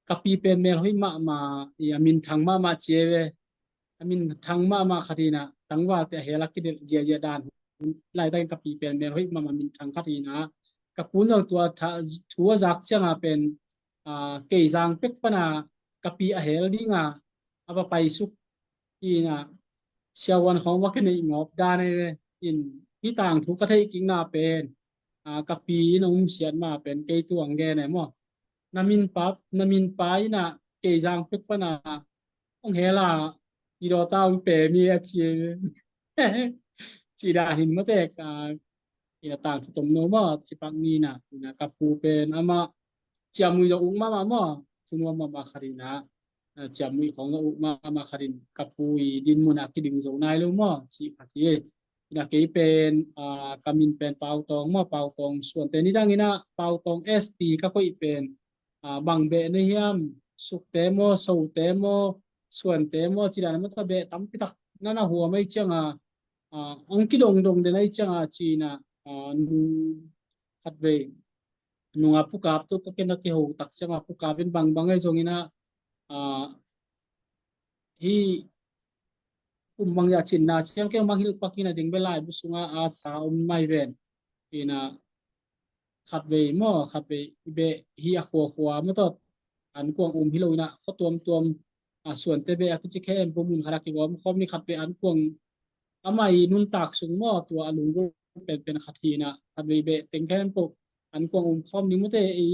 ka pi pen mel hoih mahmah i a minthang mahmah ci e ve. A minthang mahmah khat inah tangvalte a hel a kidelh ziahziah dan hun laitakin ka pi pen mel hoih mahmah minthang khat inah ka pu in zong tua thu a zak cianga pen, ah, kei zang pek pana ka pi a hel dinga a va paisuk inah siawan khong va kineih ngawp dan ei ve. In hi tangthu ka theih kikna pen, ah, ka pi in a umsiat ma pen kei tuang gen e maw. Na min pa, na min pa inah kei zang pek pana ong hela pidawta ong pe mi a ci e. Ci dan hin matek, ah, ina tang thutom no maw, ci pak ni inah, inah ka pu pen amah ciamui lo uk mahmah maw, thunuam mahmah khat inah, ah, ciamui khong lo uk mahmah khat in ka pu i dinmun a kiding zo nai lo maw, ci khat hi. Inah kei pen, ah, ka min pen Pautawng maw, Pautawng Suante, nidang inah Pautawng S T ka koih pen, ah, bang beh na hiam, Sukte maw, Sote maw, Suante maw, ci dan maw, ta beh tampi tak na na huam ei cianga, ah, ong kidongdong den ei cianga ci inah, ah, nu khat vei nunga pukap tu ka kena kiho tak cianga pukap in bangbang ei zong inah, ah, hi kum bang ya cinna ciang keng bang hilh pak inah ding bel laibu sunga a sa om mai ven. Inah khat vei maw, khat vei i beh hi a khuakhua maw tawh an kuang um hi lo inah khuatuamtuam, ah, Suante beh a kici khempeuh mun khat a kigawm khawm ni khat vei an kuang amah i nuntak sung maw, tua a lunggulh penpen khat hi inah khat vei beh teng khempeuh an kuang um khawm ni maw te, i,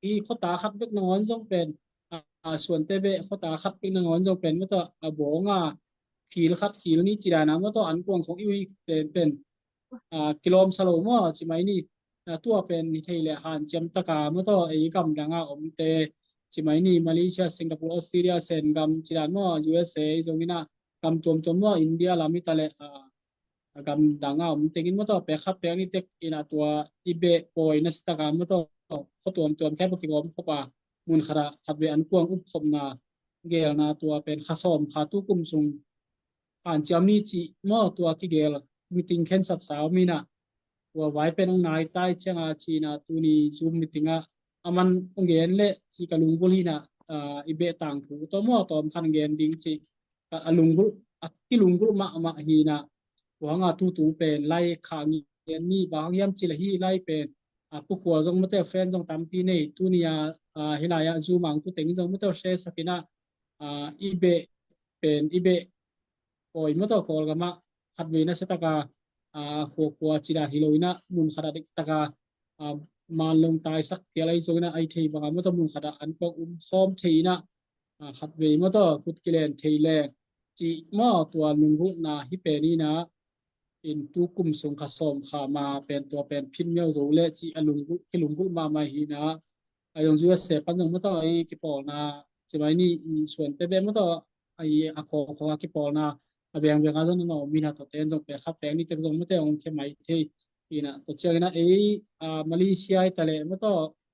i khuata khat bek nangawn zong pen, ah, Suante beh khuata khat bek nangawn zong pen maw tawh a bawng a khil khat khil ni ci dan a maw tawh an kuang khong i ui penpen, ah, kilawm sa lo maw, ci mai ni. Ah, tua pen hi thei le hanciam taka maw tawh ei gamdang a omte ci mai ni, Malaysia, Singapore, Australia, Sen gam ci dan maw, U S A zong inah gam tuamtuam maw, India lam hi ta le, ah, a gamdang a om tengin maw tawh pek khat pek ni tek inah tua i beh pawi na si taka maw tawh khuatuamtuam khempeuh kigawm khop a mun khat ah khat vei an kuang up khopna gelna tua pen kha sawm kha tu kum sung hanciam ni cih maw, tua kigel meeting khensat sa om inah tua vai pen ong nai tai cianga ci inah tuni Zoom meeting ah a man ong gen leh ci ka lunggulh hi inah, ah, i beh tangthu tawh maw tawm khan gen ding ci ka a lunggulh, a kilunggulh mahmah hi inah. Tua hanga tutung pen lai kha ngian ni, bang hang hiam ci le hi lai pen, a, pukhua zong mate, fan zong tampi nei, tuni a, a, hilai a Zoom ang tu teng zong mate, share sak in a, a, i beh pen, i beh pawi mate, Kawlgam ah khatvei nasia taka, a, khuakhua ci dan hi lo in a, mun khat a dik taka, a, manlong taisak phial ahi zong in a, ai thei bang a mate, mun khat a an pawk um khawm thei in a, a, khatvei mate, kut kilen thei leng cih mate, tua lunggulhna hi pen in a, in tu kum sung kha sawm kha ma pen tua pen phin miau zo le cih a lunggulh, kilunggulh mahmah hi in a, a zong U S A pan zong mate, a i kipawlna, ci mai ni, i Suante beh mate, a i a khawkhaw a kipawlna, a vengveng a zong na om in a, tua ten zong pek khat pek nih tek zong mate, ong khe mai thei in a, tua ciang in a, ei, a, Malaysia i ta leh mate,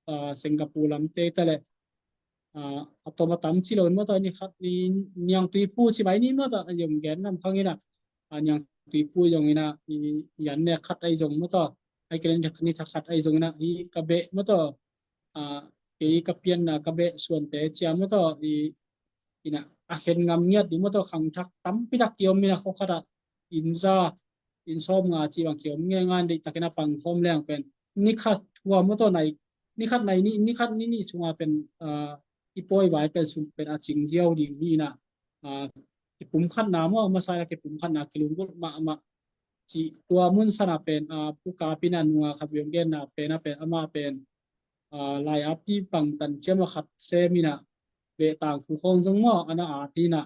a, Singapore lam te i ta leh, a, a tom a tam ci lo in mate, ni khat ni, niangtui pu ci mai ni mate, a yom gen nam khang in a, a, niangtui pu zong in a, i, i an nek khat ahi zong mate, ai kelen ni thak khat ahi zong in a, i ka beh mate, a, kei ka pianna ka beh Suante cia mate, i, in a, a khen ngam ngiat ding mate, khangthak tampi tak kiom in a, khua khat a inn za, inn sawm nga ci bang kiom ngei ngan deih takin a pangkhawm leng pen, ni khat thua mate nai, ni khat nai ni, ni khat ni nih sunga pen, a, i pawi vai pen sum pen a cing ziau ding hi in a, a, kipumkhatna mate, masa a kipumkhatna kilunggulh mahmah cih tua mun san a pen, a, Pu Kap in a nunga khat viau genna pen a pen, ama pen, a, lai a pi pang tan ciam a khat sem in a, beh tang pu khawng zong mate, a na a ti in a,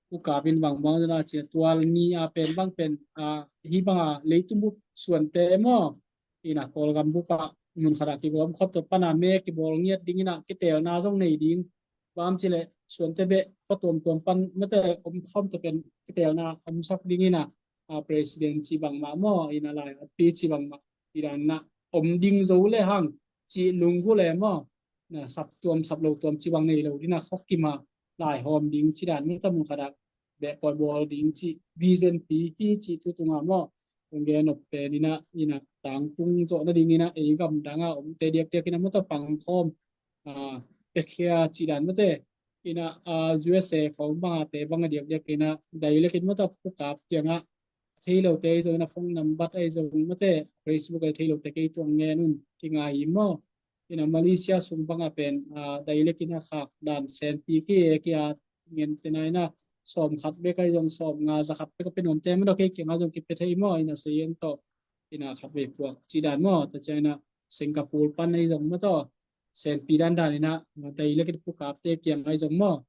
Pu Kap in bang bang zong a ci a, tua ni a pen bang pen, a, hi bang a leitung bup Suante mate, in a Kawlgam bup a mun khat a kigawm khop tua pan a me kibawl ngiat ding in a, kitelna zong nei ding. Bang ci leh Suante beh khua tuamtuam pan mate om khawm tua pen kitelna om sak ding in a, a, president ci bang mah mate, in a lai a pi ci bang mah, i dan in a om ding zo le hang cih lunggulh le mate, na sap tuam sap lo tuam ci bang nei lo ding in a, khua kim a lai hawm ding ci dan mate, mun khat a beh pawi bawl ding ci vision pi hi cih tu tung a mate, ong gen nop pen in a, in a tangtung zawh nading in a, ei gamdang a omte diakdiak in a mate, pangkhawm, a, pekhia ci dan mate, in a, a, U S A khawng bang a te bang a diakdiak in a, direct in mate, Pu Kap kiang a, thei lote ahi zong in a, phone number ahi zong mate, Facebook a thei lote kei tuang ngen un, kinga hi mate. In a Malaysia sung bang a pen, a, direct in a khak dan senpi ki e ki a, ngen te na in a, sawm khat bek ahi zong, sawm nga, za khat bek a pen omte mate, kei kiang a zong kipia thei mate, in a Sayan tawh, in a khatvei puak ci dan mate, tua ciang in a Singapore pan ahi zong mate, senpi dandan in a, direct in Pu Kapte kiang ahi zong mate,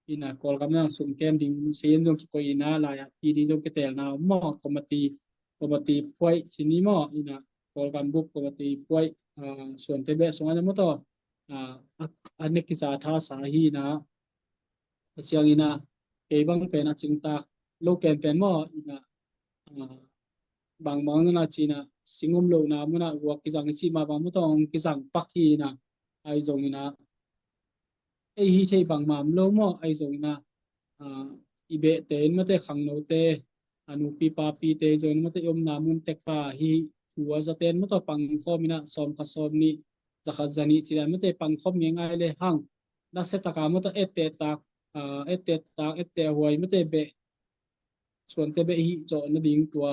in a Kawlgam in a sum kem ding, Sayan zong kikoih in a, lai a pi ding zong kitelna om mate, committee, committee puai ci ni mate, in a Kawlgam bup committee puai, a, Suante beh sung a mate, a, a, a nek kiza tha sa hi in a, a ciang in a, kei bang pen a cingtak lo pen pen mate, in a, a, bang bang in a ci in a, sing om lo na mun a guak kizang i cih mah bang mate, ong kizang pak hi in a, ahi zong in a, ei hi thei bang mah om lo mate, ahi zong in a, a, i behte in mate, khangnote, a, nupi papite zong in mate, i omna mun tek pa hi, thu a zate in mate, pangkhawm in a, sawm khat sawm nih, za khat za nih ci dan mate, pangkhawm ngeingai le hang, nasia taka mate, etteh tak, a, etteh tak, etteh huai mate, beh Suante beh hi zawh nading tua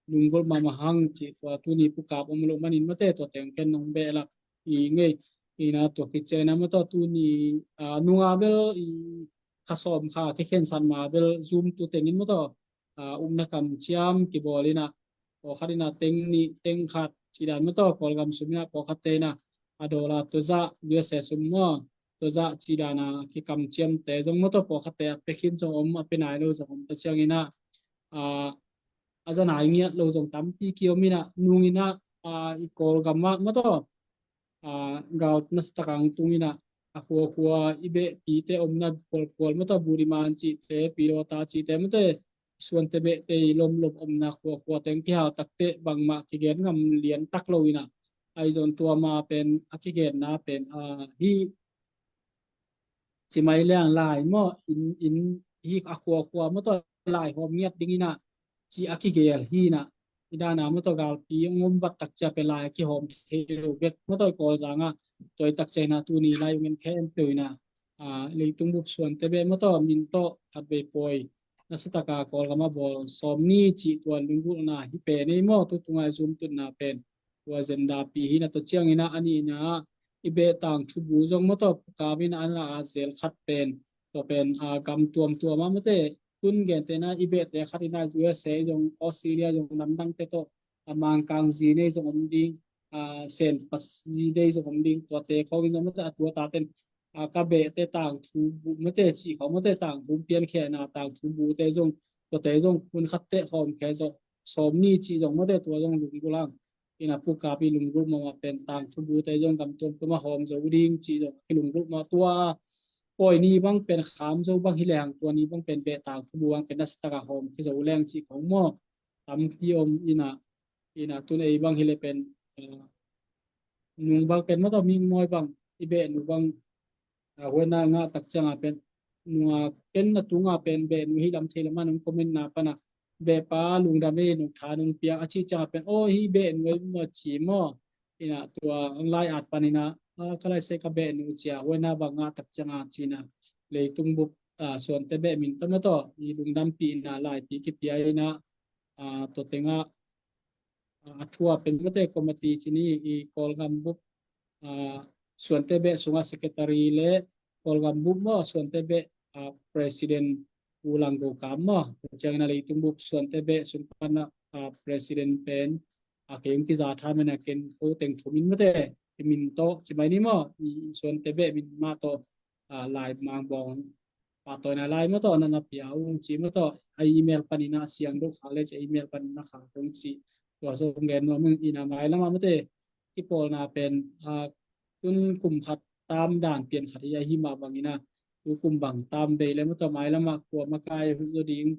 lunggulh mahmah hang cih tua tuni Pu Kap om loh manin mate, tua teng ken nong behlap hi ngei. In a tua khit ciang in a mate, tuni, a, nunga bel i kha sawm kha kikhensat ma bel Zoom tu teng in mate, a, upna kamciam kibawl in a, pawlkhat in a teng nih teng khat ci dan mate, Kawlgam sung in a pawlkhatte in a, a dollar tua zah, U S A sum mate, tua zah ci dan a kikamciamte zong mate, pawlkhatte a pia khin zong om, a pia nai lo zong om, tua ciang in a, a, a za nai ngiat lo zong tampi kiom in a, nung in a, a, i Kawlgam ah mate, a, gal nasia tak a tung in a, a khuakhua i behpite omna khualkhual mate, Budiman cihte, Pilota cihte mate, Suante behte i lomlom omna khuakhua teng kihal takteh bangmah kigen ngam lian tak lo in a, ahi zong tua ma pen a kigenna pen, a, hi ci mai leng lai mate, in, in hi a khuakhua mate, lai hawm ngiat ding in a, ci a kigel hi in a, i dan a mate, galpi ong om vat tak ciang pen lai a kihawm thei lo bek mate, i Kawlzang ah, tua i tak ciang in a tuni lai ong en khempeuh in a, a, leitung bup Suante beh mate, min tawh khatvei pawi nasia tak a Kawlgam ah bawl sawm ni cih tua lunggulhna hi pen ei mate, tu tung a i Zoom tutna pen, tua zendapi hi na, tua ciangin ah a nihna ah i beh tangthu bu zong maw tawh pukap in ah a na a zel khat pen, tua pen a gam tuamtuam ah mate tun gente na i behte khat in ah U S A zong, Australia zong, namdangte tawh a Mangkang zi nei zong om ding, a Senpa zi nei zong om ding, tuate khawng in zong mate a tua taten a ka behte tangthu bu mate cih khawng mate tangthu piankhena tangthu bute zong, tuate zong hun khat teh hawm khe zawh sawm ni cih zong mate tua zong lunggulh hang. Ina pukap i lunggulh mahmah pen tangthu bute zong gam tuamtuam a hawm zo ding cih zong kilunggulh mah tua. Pawi ni bang pen kham zo bang hi lehang tua ni bang pen beh tangthu bu bang pen nasatak a hawm khe zo leng cih khawng maw. Tampi om ina, ina tun ei bang hi le pen, eh, nung bang pen maw tawh mi mawi bang i beh nu bang, a, huaina ngah tak cianga pen nunga ken na tunga pen beh nu hi lam thei lam a nung comment na pana beh pa lungdam ei nung tha nung piang a cih cianga pen aw hi beh nu ei maw ci maw. Ina tua lai at pan ina, a, ka lai se ka beh nu cia huaina bang ngah tak cianga cina leitung bup, a, Suante beh min tawh maw tawh i lungdampi ina laipi kipia ina, a, tua tenga, a, a thua pen mate committee cini i Kawlgam bup, a, Suante beh sunga secretary le Kawlgam bup maw Suante beh, a, president U Langgo Kam maw. Ciangin a leitung bup Suante beh sung pana, a, president pen, a, kei ung kiza tha mena ken ko teng thumin mate i min tawh ci mai ni maw i Suante beh min mah tawh, a, lai mangbawng pahtawina lai maw tawh na na pia ung ci maw tawh a email panina siang deuh khak le ci a email panina khak ung ci. Tua zong gen nuam ung ina mailamah mate kipawlna pen, a, tun kum khat tam dan pian khat hi ahi mah bangina tu kum bang tam bei le maw tawh mailamah kua makai hu zo ding,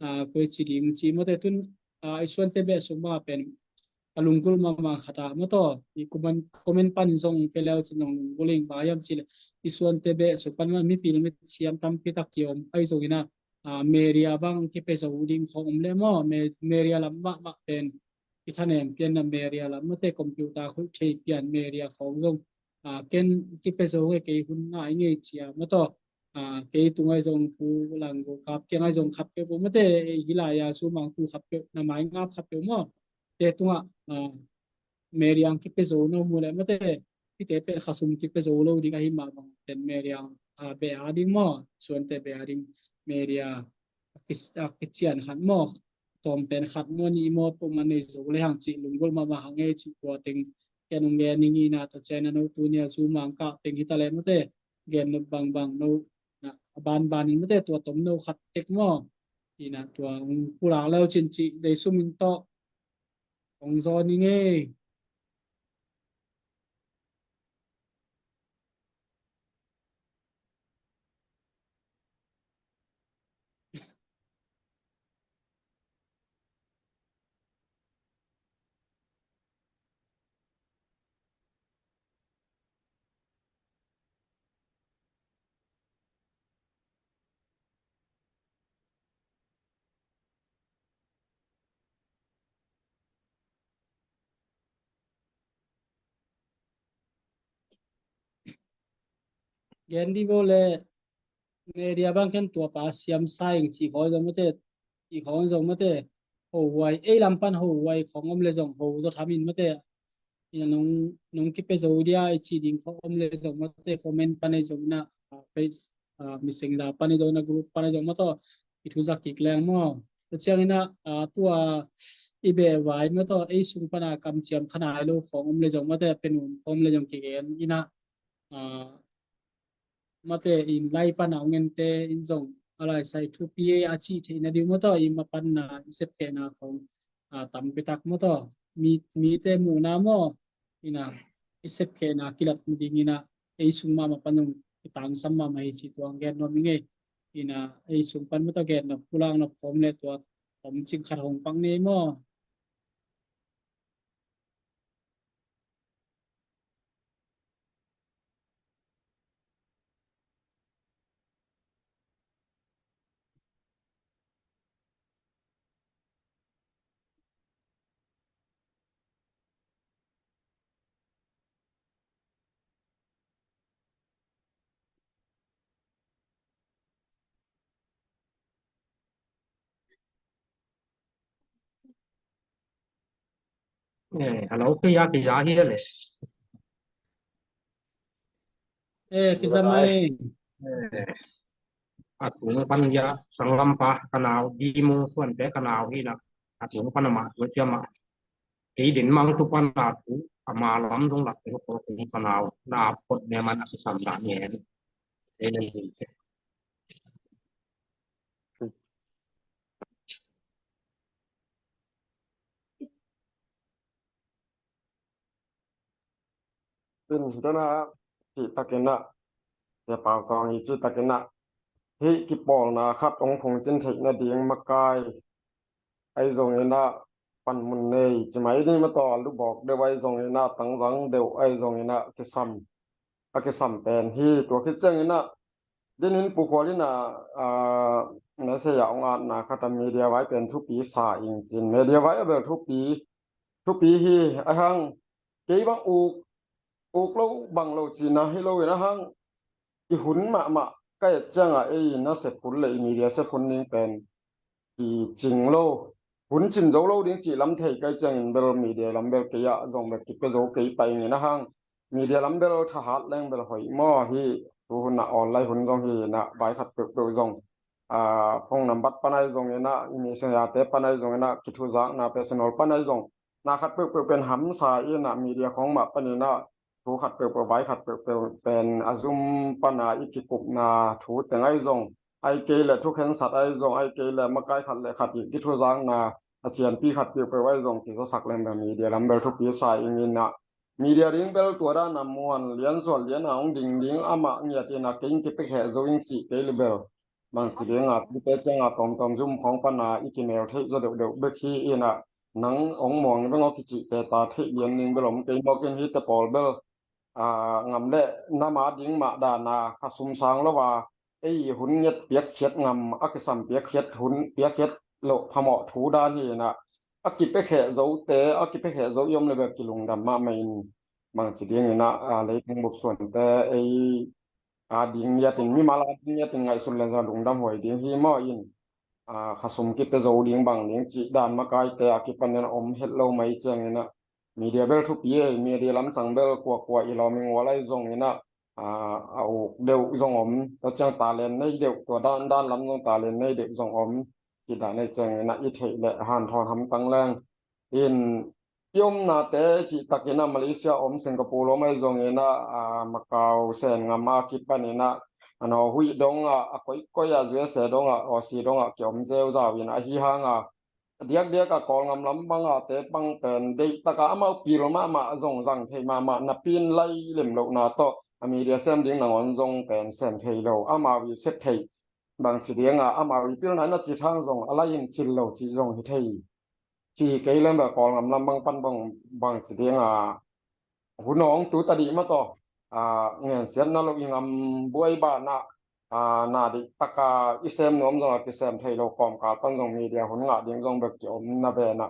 a, koi ci ding ci mawte tun, a, i Suante beh sung mah pen a lunggulh mahmah khat ah maw tawh i comment, comment pan zong pe leu cin zong lunggulh ing bang hiam cih le i Suante beh sung pan mah mipil mit siam tampi tak kiom ahi zongin ah, a, media bang kipia zo ding khawng om le maw, me-, media lam mahmah pen i thanem pianna media lam mawte computer khuih thei pian media khawng zong, a, ken kipia zo nge kei hun ngai ngei cia maw tawh, a, kei tungah zong Pu Langgo Kap kiangah zong khat peuh maw mate, hi lai-a sumang tu khat peuh na mai ngap khat peuh maw te tungah, a, media ang kipia zo no mu le mate, hite pen khasum kipia zo lo ding ahi mah bang pen media, a, beh a ding maw Suante beh a ding media a ki-, a kician khat maw tawm pen khat maw nih maw peuhmah nei zo le hang cih lunggulh mahmah hang ei cih tua teng ken ung gen ning ina ta cian a no tu nia sumang kah teng hi ta le mate gen nop bangbang no, na, a banban in mate tua tom no khat tek maw. Ina tua hong pulak leu cin cih Jesu min tawh hong zawn ning ei. Gen di bo le media bang ken tua pa siam sa ing ci khawng zong mate, ci khawng zong mate, ho huai ei lam pan ho huai khawng om le zong ho zaw tham in mate. Ina nong, nong kipia zo dia i ci ding khawng om le zong mate comment pan ei zong ina, a, page, a, miseng da pan ei zong ina group pan ei zong maw tawh i thu zak kik leng maw. Tua ciang ina, a, tua i beh vai maw tawh ei sung pana kamciam khanai lo khawng om le zong mate penun khawng om le zong kigen ina, a, mate in lai pana ung ente in zong a lai sai thupi a cih theihna ding maw tawh i mapanna i sepkhehna khawng, a, tampi tak maw tawh mi, mite muhna maw ina i sepkhehna kilat ding ina ei sung mahmah pan zong i tangsam mahmah hi cih tuang gen nuam i ngei. Ina ei sung pan maw tawh gen nop pulak nop khawm le tua tom cing khat hong pang nei maw. Eh, hello, kei a kei a hi le. Eh, kizamai. Eh, a tung pan ya sanglam pa kanau di mung suan te kanau hi na. A tung pan ama tu tia ma. Kei din mang tu pan a tu ama lam dong lak te ko tung kanau na pot ne man a kisam da ne. Eh, ne. Tin dana cih takinah, Sia Pau Tawng hi cih takinah, hih kipawlna khat hong phungcin theih nading makai ahi zonginah panmun nei ci mai ni mataw, a lubawk deuh ahi zonginah, tangzang deuh ahi zonginah kisam, a kisam pen hi. Tua khit cianginah dinin Pu Khual inah, ah, message ah hong atna khat a media vai pen thupi sa ing cin, media vai a bel thupi, thupi hi. Ahang kei bang uk, uk lo bang lo cihna hi lo in ahang i hun mahmah ka et ciangah ei na sep hun le i media sep hun ning pen i cing lo, hun cin zo lo ding cih lam thei kai ciangin bel media lam bel kei ah zong bel kipia zo kei pai ngin ahang media lam bel thahat leng bel hoih maw hi. Tu hun ah online hun zong hi na vai khat peuhpeuh zong, ah, phone number pan ahi zonginah, i messenger te pan ahi zonginah, kithuzakna personal pan ahi zong na khat peuhpeuh pen hamsa inah media khawng mah paninah thu khat peuhpeuh vai khat peuhpeuh pen a zum pana i kikupna thu teng ahi zong, ai kei le thu khensat ahi zong, ai kei le makai khat le khat i kithuzakna a cianpi khat peuhpeuh ahi zong kizasak leng bel media lam bel thupi sa inginah media ding bel tua dana muan lian sual liana hong ding ding amah ngiat inah kei in kipiakheh zo in cih kei le bel bangci dinga tute cianga tawmtawm zum khawng pana i kimel theih zaw deuhdeuh bek hi inah, nang hong muang beng aw kicihte ta theih lian ding bel om kei mawk in hite pawl bel, ah, ngam le nama ding mah dana kha sum sang lo a, ei hun nget piakkhiat ngam, a kisam piakkhiat hun piakkhiat loh phamawh thu dan hi inah, a kipiakheh zote, a kipiakheh zo i om le bel kilungdam mahmah in bangci dinginah, ah, leitung bupsuante ei a ding ngiatin, mimal a ding ngiatin ngaihsut le zong lungdam huai ding hi maw in, a, kha sum kipia zo ding bang ding cih dan makaite a kipanin a om het lo mai cianginah media bel thupi ei, media lamsang bel kuakua i lawm i ngual ahi zonginah, a, a uk deuh zong om, tua ciang talent nei deuh, tua dan dan lam zong talent nei deuh zong om, cih dan ahi cianginah i theih le hanthawn hamtang leng in i omnate cih takinah Malaysia om, Singapore om ahi zonginah, a, Macau, Sen ngam a kipaninah a nawhuih dongah, a koikoi ah, U S A dongah, Aussie dongah kiom zeuzau in ahi hanga a diakdiak a Kawlngam lam bangah te bang pen deihtaka amau pil mahmah zong zang thei mahmah, napin lai lem lohna tawh a media sem ding nangawn zong pen sem thei lo, amau i sep thei bangci dinga amau i pilna in a cithang zong a lai in cil lo cih zong hi thei. Ci kei leng bel Kawlngam lam bang pan bang, bangci dinga hun awng tu tadih mataw, a, ngensiatna lo i ngam buai banah, a, na deihtaka i sem nuam zong a kisem thei lo kawmkal pan zong media hun ngah ding zong bek kiom na venah,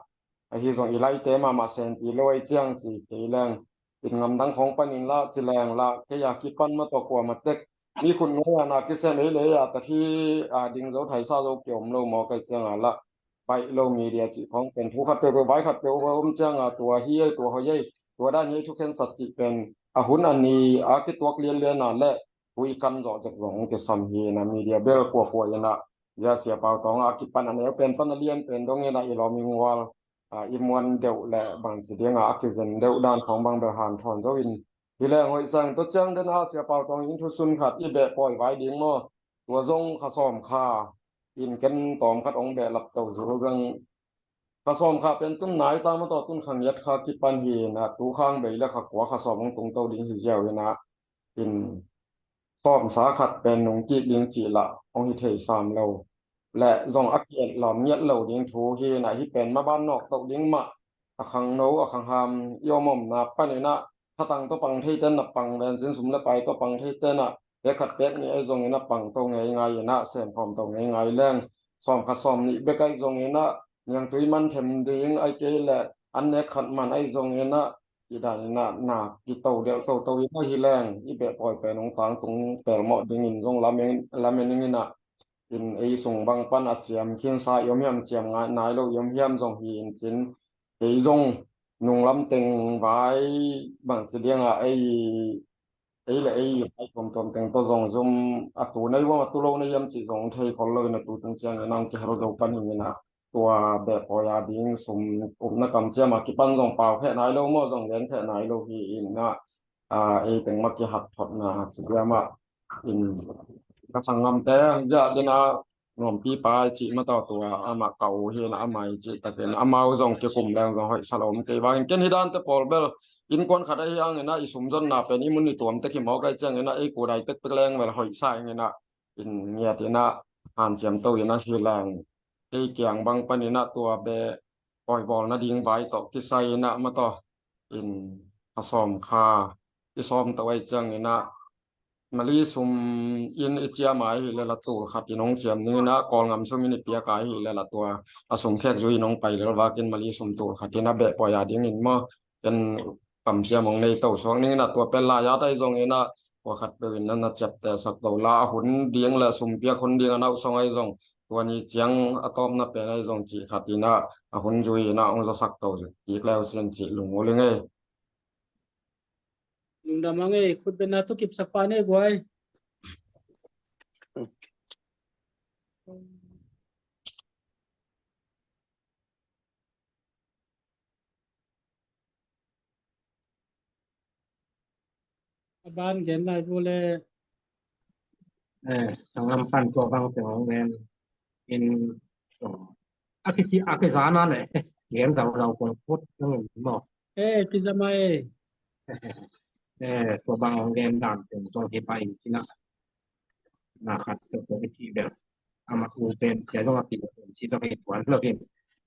ahi zong i laite mahmah sempi lo ahi ciang ci kei leng, in ngamdang khawng panin lah ci leng lah kei a kipan mataw kuamah tek mi khut nuai a na kisem ei le ei a tathi, a, ding zo thaisa zo kiom lo maw kai cianga lah baih lo media cih khawng pen thu khat peuhpeuh vai khat peuh om cianga tua hi ei, tua hoih ei, tua dan hi ei, thu khensat cih pen a hun a ni a kituak lianliana le thu i kan zawh zek zong kisam hi inah media bel kuakua inah, ya Sia Pau Tawng a kipan a neu pen pan a lian pen dong inah i lawm i ngual, a, i muan deuh le bangci dinga a kizen deuh dan khawng bang bel hanthawn zo in hi leng hoih sang. Tua ciang dena Sia Pau Tawng in thusun khat i beh pawi vai ding maw, tua zong kha sawm kha in ken tawm khat hong beh lapto zu beng. Kha sawm kha pen tun nai ta mataw, tun kha ngiat kha kipan hi inah tu khang bei le kha kua kha sawm hong tungto ding hi ziau inah in sawmsa khat pen nungkik ding cih lah hong hi thei sam lo. Le zong a ki-et lawm ngiat lo ding thu hi inah hih pen maban nawk toh ding mah, a khangno a khangham i om omna paninah thatang tawh pang theite na pang vencin, sum le pai tawh pang theite na pek khat pek nih ahi zonginah pang to ngeingai inah sem khawm to ngeingai leng sawm khat sawm nih bek ahi zonginah niangtui man them ding ahi kei le an nek khat man ahi zonginah i dan inah na kito delh toto inah hi leng i beh pawi pen hong tangtung pelmawh dingin zong lamen, lamen inginah in ei sung bang pan a ciam khinsa i om hiam, ciam ngai nai lo i om hiam zong hi in cin, ei zong nunglam teng vai bang ci diang a ei, ei le ei vai tuamtuam teng tawh zong zum a tu nei uam a tu lo nei hiam cih zong thei khol lo in a tu teng ciang in ang kihel zo pan hi in a tua beh pawi a ding sum upna kam ciam a kipan zong pau kheh nai lo maw zong gen kheh nai lo hi in a, a, ei teng ma kihat thotna ci diam a in ka sanggamte ja den a nuampi pa i cih mataw tua amah ka u hi in a amah i cih takin amau zong kikum leng zong hoih sa lo om kei vangin ken hi dante pawl bel innkuan khat ahi ang in a i sumzonna pen i mun i tuam tek hi mawk ai ciang in a ei kudai tektek leng bel hoih sa ing in a in ngiat in a hanciam to in a hi leng ei kiang bang pan in a tua beh pawi bawl nading vai tawh kisai in a mataw in a sawm kha i sawm to ai ciang in a mali sum in i ciam ai hi le la tul khat in hong ciam ning in a Kawlngam sum in i piak ai hi le la tua a sum khek zui in hong pai lel vakin mali sum tul khat in a beh pawi a ding in maw ken kam ciam hong nei to suak ning in a tua pen la ya tai zong in a tua khat peuh in a na ciapteh sak to la a hun ding le sum piak hun ding a nauh song ai zong tua ni ciang a tawpna pen ai zong cih khat in a a hun zui in a hong zasak to kik leu sin cih lung uling ei. Lungdam ang ei, khutbetna tu kipsak pa nei buai. A ban gen lai bu le. Eh, sangam pan tua bang teng hong gen in, oh, a kici a kizana le gen zau zau kong put nang in mo. Eh, kizama eh. Eh, tua bang hong gen dan teng zong hi pa in kina. Na khat tua tua kici bel. Ama u pen sia zong a pi pen si zong hi tuan lo hin.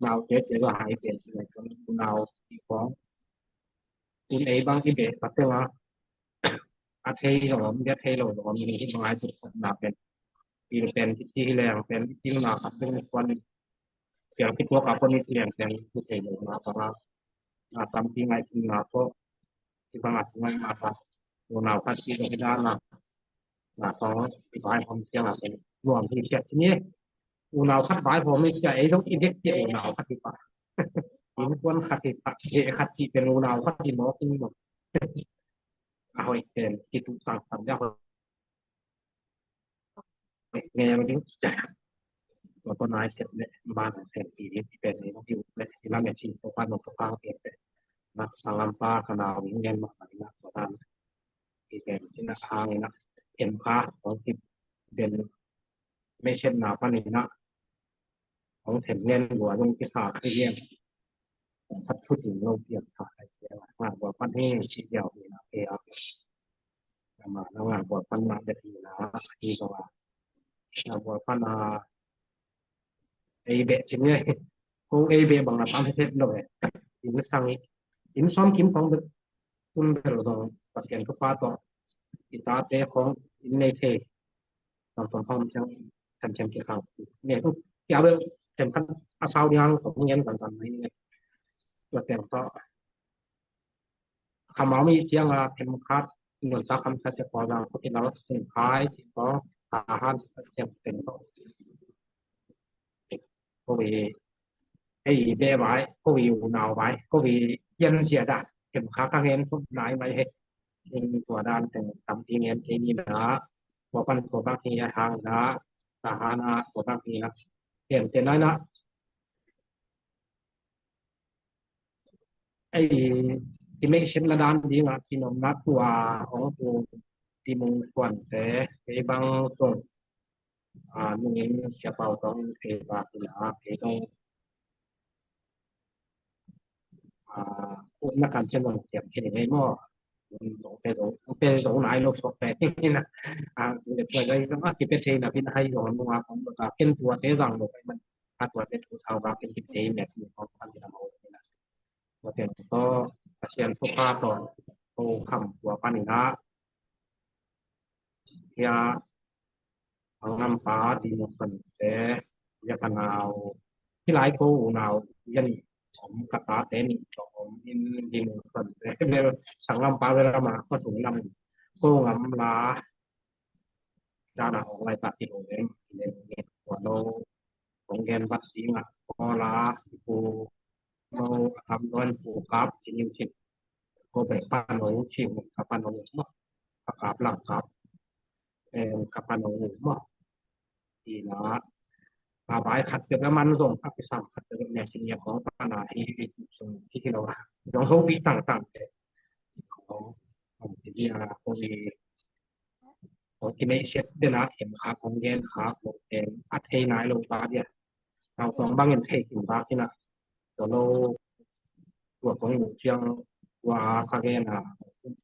Nau te sia zong hai pen si zong tuan nau i kong. Un ei bang i beh pateng a a thei lo om, a thei lo om, ni hi bang ai tu na pen. I pen kici hi leng pen i ting na khat ding kuan. Piang kituak a pon i ci leng pen i thei lo na bang a. Na tampi ngai sin na ko. I bang a tu ngai na ka. Unau khat ci lo hi dan na. Na ko i bai hom ciang a pen. Nuam hi ciat ci ni. Unau khat bai hom i ciat ei zong i dek ciat unau khat hi pa. Innkuan khat hi pa. He khat ci pen unau khat hi mawk in mawk. A hoih pen kitu sang sang ya hoih. Nge yang ding. Tua ko nai set le ban set pi ding pi pen ni ding le ila me chin ko pa no ko pa ke pe. Nak sangam pa ka nau ding ngen ma pa ni nak ko dan. Pi pen chin nak hang ni nak em pa ko ki den me set na pa ni nak. Hong them ngen lua zong kisa thei hiam? Khat thu ting lo piang sa hai sia. Ngah bua pan hi ci diau hi na pe a. Ama na ngah bua pan na bet hi na hi ko a. Ngah bua pan a ei beh cing nge. Ko ei beh bang na tam het lo he. In sang i. In som kim kong bet. Tun bel zong Pasian thupha tawh i tate khong in nei thei. Tawm tawm khong ciang khan ciang kikhang. Nei tu kia bel khem khan a sau ding hang kong ngen zan zan mai ni. Tua teng tawh khamau mi ciang a khem khat nun ta kham khat te ko zang ko ki lau sing khai ci ko ta han ciang teng tawh. Ko vi ei be vai, ko vi unau vai, ko vi yan sia da. Kem kha ka ngen ko nai mai he. Ing tua dan teng tam ti ngen te ni na. Ko pan ko bak hi hang na. Ta ha na ko bak hi na. Kem te nai na. Ei i mei sem na dan ding a ci nom na tua hong tu ti mung kuan te ei bang tong. A, nungin sia pau tong ei ba ki la ei tong. A, ut na kan chen nong tiam chen ei mo. Zong pe zong pe zong nai lo sok pe na. A, tu le tua zai zong a ki pe thei na pin hai zong nung a kong ka ken tua te zang lo pe man. A tua te tu thau ba ken ki te mes ni kong kan na mo na. Tua teng tawh Pasian thupha tawh ko kham tua panin ah hia a ngampa ding uh khan te hia ka nau hi lai ko unau hia nih om ka tate nih tawh om in ding uh khan te bel sang ngampa bel ama khuasung lam ko ngam la dana ong lai ta ti lo lem lem ngen tua lo kong gen bat ding ah ko la pu Mo a kam don pu kap ci niu cin. Ko be pano ci mu ka pano mo. Ka kap lang kap. Em ka pano mo. Ina a bai khat pek a man zong a kisam khat pek a ne sin ya ko pana hi hi sung hi hi lo a. Zong ho bi tang tang te. Ko ko ti dia ko ni ko ki nei siat de na em kha kong gen kha ko em a thei nai lo ba dia. Tau tong bangin thei kin ba kina. Ko lo tua kong mu ciang tua a ka gen a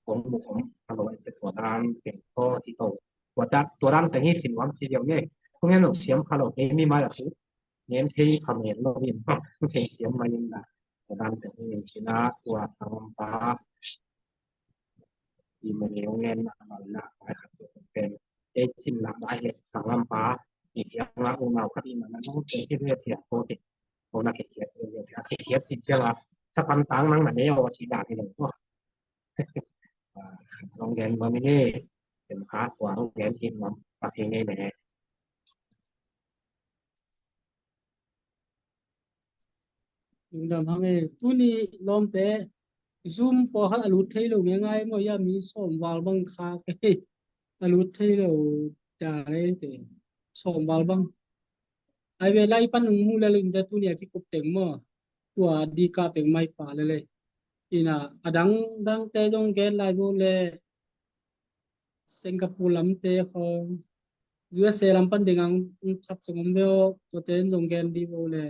kong mu kong a lo ai te tua dan teng ko ti to. Tua dan tua dan teng hi sin wam ci diau ne. Kong en lo siam kha lo kei mi mai a su. Ngen thei kha men lo in thei siam mai in na. Tua dan teng hi sin a tua sangam pa. I mani ong ngen na mal na ai khat tua pen. Ei sin na mai he sangam pa. I hiang a ong nau khat i man na nong te hi he cia ko te. Ko na ke hiat ong ngen ke hiat sin cia la. Sa pan tang nang na ne o ci dan hi lo. Ong ngen ma mi ni. Pen kha tua ong ngen hin mam pa hi ne ne. Lungdam hang e, tuni lawmte Zoom pawlkhat a lut thei lo ngai ngai maw, ia mi sawm val bang kha ke a lut thei lo ta le te sawm val bang. Ai ve lai pan hong mu le lim te tuni a kikup teng maw, tua dika teng mai pa le le. Ina a dang dang te dong gen lai bo le Singapore lamte khawng, U S A lam pan ding ang khat zong om ve aw, tuate in zong gen dih vo le.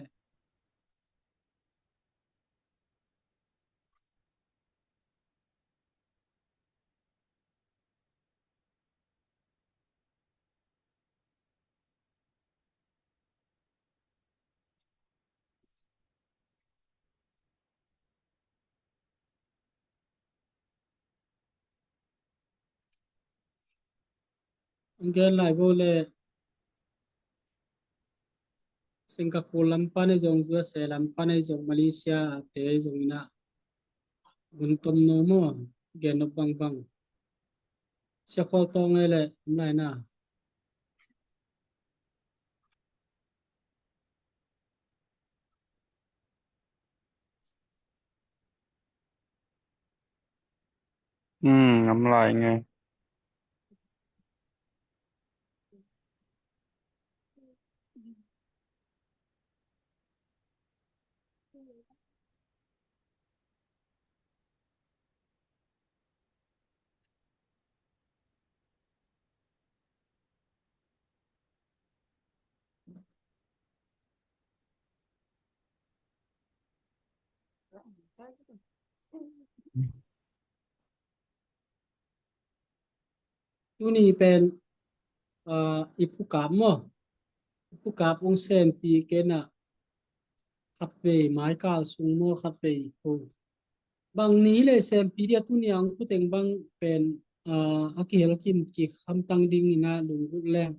Ang gen lai bo le Singapore lam pan ei zong, U S A lam pan ei zong, Malaysia te ei zong ina hun tom no maw, gen no bang bang. Sia khual tawng ei le om lai na. Hmm, ngam lai nge. Tuni pen, ah, i pukap maw? I pukap ong sempi kena khatvei maikal sung maw khatvei ho. Bang ni le sempi dia tuni ang puteng bang pen, ah, a kihel kim ki khamtang ding ina lunggut leng.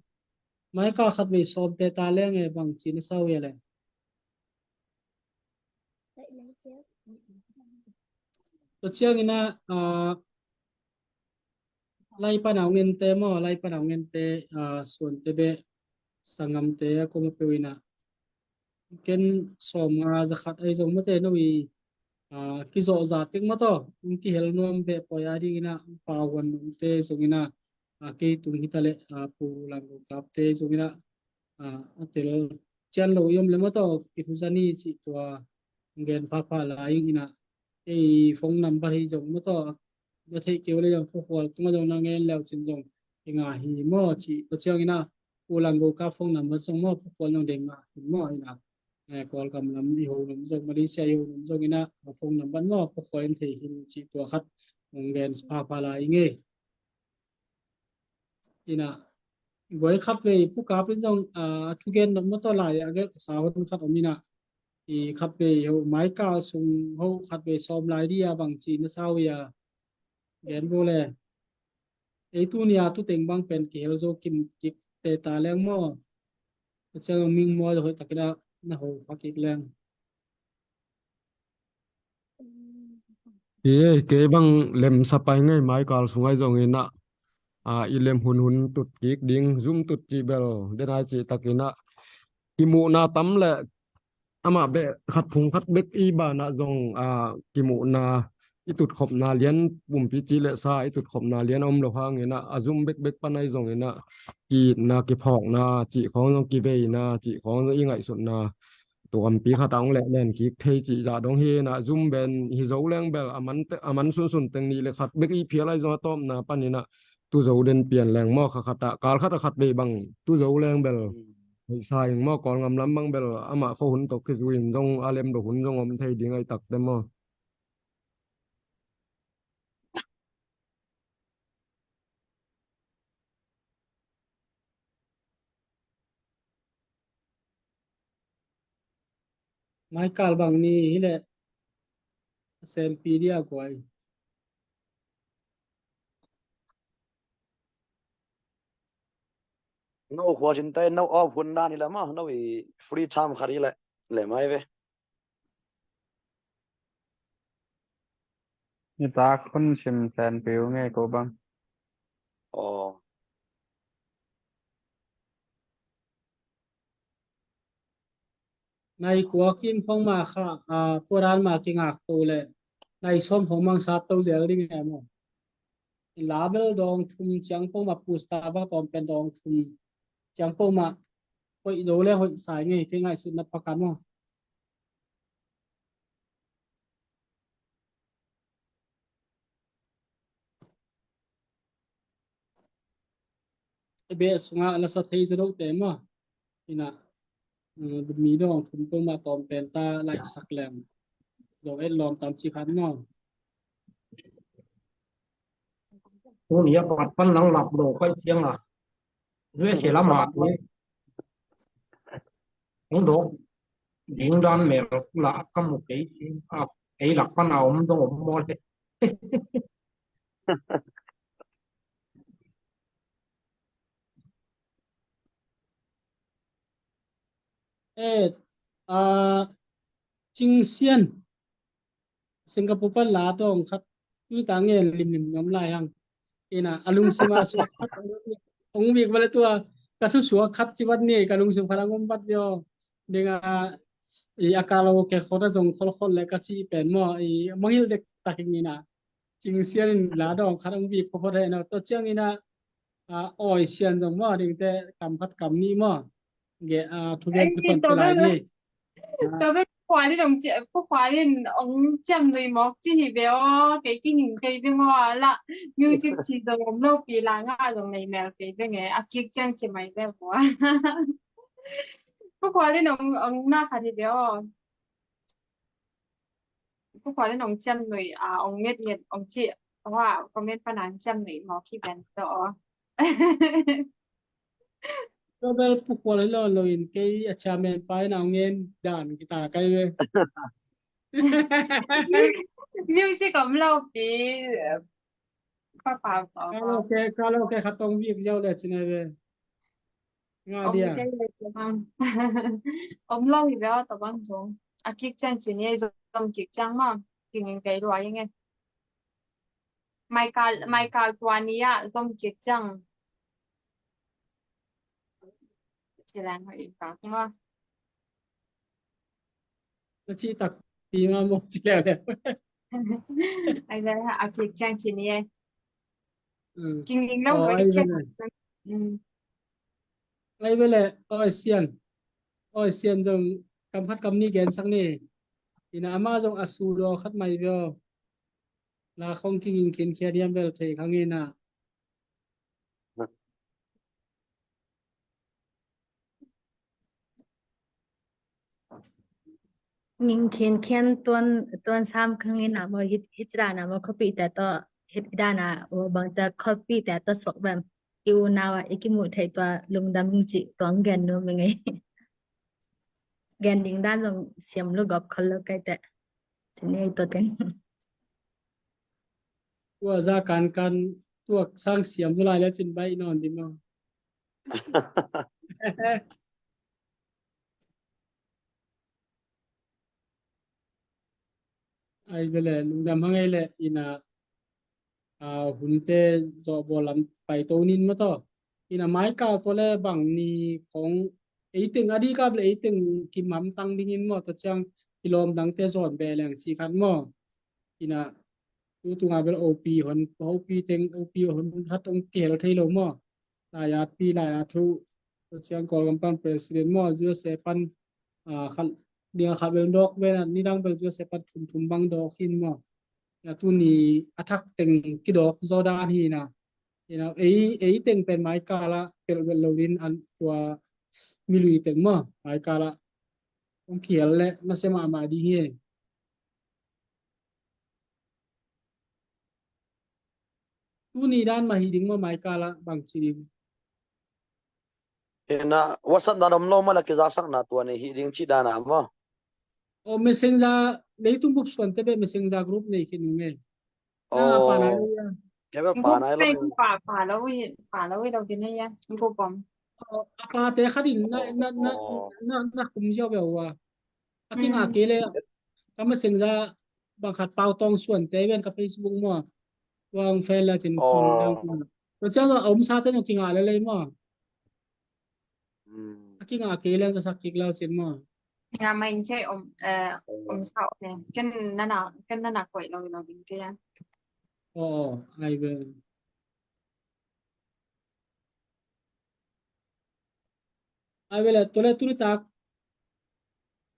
Maikal khatvei sawmte ta leng e bang ci na sau ya leng. Tua ciang ina, ah, lai panau ngente maw, lai panau ngente, ah, suante beh sangamte a koma peu ina. Ken sawm nga za khat ai zong mate no i, ah, kizawh za tek mataw, kihel nuam beh poi a ding ina, pau huan nuamte zong ina, ah, kei tung hita le, ah, pu lang lo kapte zong ina, ah, a tel cian lo i om le mataw, i thu zani cih tua gen phapha lai ing ina, ei phone number hi zong mataw, na theih keu le zong phukhual tunga zong na ngen leu cin zong i nga hi maw cih tua ciang ina, u lang go ka phone number zong maw phukhual zong deng nga hi maw ina, eh, Kawlgam lam i ho lam zong Malaysia i ho lam zong ina, phone number maw phukhual in thei hi cih tua khat hong gen phapha lai ing e. Ina, guai khatvei pukap in zong, ah, thugen nop mataw lai a gelh sa hon khat om ina. I khatvei ho maikal sung ho khatvei sawm lai dia bang ci na sau ia. Gen bo le. Ei tuni a tuteng bang pen kihel zo kim kik te ta leng maw. Ka ciang ming maw zo hoi takina na ho pha kik leng. Hi, kei bang lem sa pai ngei maikal sung ai zong ina, a, i lem hun hun tut kik ding, zum tut cih bel, den ai cih tak ina, kimuhna tam le, amah beh khat phung khat bek i banah zong, a, kimuhna, i tutkhopna lian, pumpi cih le sa i tutkhopna lian a om lo hangin ah, a zum bekbek pan ahi zongin ah, ki-itna, kiphawkna cih khawng zong, kibeina cih khawng zong i ngaihsutna, tuampi khat a hong lehlen kik thei cih zah dong hi in ah, zum ben hi zo leng bel a man te, a man sunsun teng nih le khat bek i phial ahi zong a tawpna panin ah, tu zo den pian leng maw, kha khat ah, kal khat ah khat vei bang tu zo leng bel hoih sa ing maw, Kawlngam lam bang bel amah khua hun tawh kizui in zong a lem lo hun zong om thei ding ahi takte maw. Maikal bang ni hi leh a sempi dia guai. No khua sin te, no off hun dan hi leh maw, no i free time khat hi leh, leh mai ve. Nitak hun sim sempi uh ngei ko bang. Aw. Nai kua kim khong ma kha, a, tua dan ma kingak to le, nai sawm khong mang sat to zel ding e maw. La bel dawng thum ciang poma, pusta bang tawm pen dawng thum ciang poma, hoih zo le hoih sa ing e, kei ngaihsutna pakan maw. Beh sungah lasa thei zadote maw. Ina, mm, mi dawng thum poma tawm pen ta laihsak leng. Dawng et lawm tam ci khan maw. Tuni a pat pan nang lap lo koi ciang a. U S A lam a tuni. Hong dawk ding dan mel kula a ka mu kei si. A, ei lak pan a om dong om maw le. Eh, a, Cing Sian. Singapore pan la dawng khat, tui ta ngen limlim nuam lai hang. Ina, a lungsim a suak khat, ong vik vale tua, ka thu suak khat ci vat ni, ka lungsim khat a ngom vat vio. Dinga, i a karaoke khot a zong kholkhol le ka ci pen maw, i mangil dek takin ina. Cing Sian in la dawng khat ong vik phot he na, tua ciang ina, a, Awi Sian zong maw, dingte kam khat kam nih maw. Ge, a, thu gen pi kon pelai ni. Tua pen Pu Khual in ong ci, Pu Khual in ong ciam nui mawk ci hi ve aw, kei kinging kei ve maw, la music ci zong om lo pi la nga zong nei mel kei ve nge, a kik ciang ci mai ve maw. Pu Khual in ong, ong na khat hi ve aw. Pu Khual in ong ciam nui, a, ong nget nget, ong ci, aw, comment pana ong ciam nui mawk hi ven tawh aw. Tua bel Pu Khual hi lo lo in kei a chairman pa in a ong ngen dan kita kai ve. Music om lo pi, pa pau tawh. Karaoke, karaoke khat ong vik ziau le ci nai ve. Nga dia. Om lo hi ve aw tua bang zong. A kik ciang ci ni ei zong kik ciang maw. Kinging kei lua ing e. Maikal, Maikal tua ni ah zong kik ciang. Ci leng hoih in ka kuma. Na ci takpi ma mawk ci leng leng. Ai ve, a kik ciang ci ni e. Kinging lo hoih ciang. Ai ve le, Awi Sian. Awi Sian zong kam khat kam ni gensak ni. Ina ama zong a su lo khat mai vio. La khong kinging khin khia diam bel thei khang ina. Nging khin khian tuan, tuan sam khang ina maw hit, hit dana maw khopi te to hit dana maw bang ca khopi te to sok bem. I u nau a i kimu thei tua lungdam ci tuang gen nu mi ngei. Gen ding dan zong siam lu gop khol lo kai te. Ci ni ei tua teng. Tua za kan kan tua sang siam lai le cin bai non di maw. Ai ve le, lungdam hang ei le, ina, a, hunte zawh bawl lam pai to nin maw taw. Ina Maikal tua le bang ni khong eiteng a dikap le eiteng kimamtang dingin maw, tua ciang i lawm dangte zawn beh leng ci khat maw. Ina, tu tunga bel opi hon, opi teng, opi hon hat ong kihel thei lo maw. Lai a pi, lai a thu, tua ciang Kawlgam pan president maw, U S A pan, ah, khat, dia khat bel dawk ve na, nidang bel U S A pan thum thum bang dawk hin maw. Ya tuni a thak teng kidawk zaw dan hi na. Ina, ei, ei teng pen mai kala pel vel lo din an tua milui teng maw, mai kala ong kihel le nasia mahmah ding hi. Tuni dan mah hi ding maw, mai kala bang ci ding. Ina, WhatsApp dan om lo maw, la kizasakna tua nei hi ding ci dan a maw. O, Messenger, leitung bup suante beh Messenger group nei khin ung e. Na, pa nai lo ia. Kei beh pa nai lo. Group pa, pa lo i, pa lo i lo din ia. Group om. O, a pate khat in na, na, na, na, na kum ziau beh ua. A kinga kei le, ka Messenger bang khat Pau Tawng Suante ven ka Facebook maw. Ua ong fel la cin kum dang kum. Tua ciang a om sate no kinga le lei maw. A kinga kei le ka sak kik lau cin maw. Nga ma in che om, eh, om sa om ne. Ken nana, ken nana koi lo lo ding ke ya. O, o, ai ve. Ai ve le, tule tuni tak.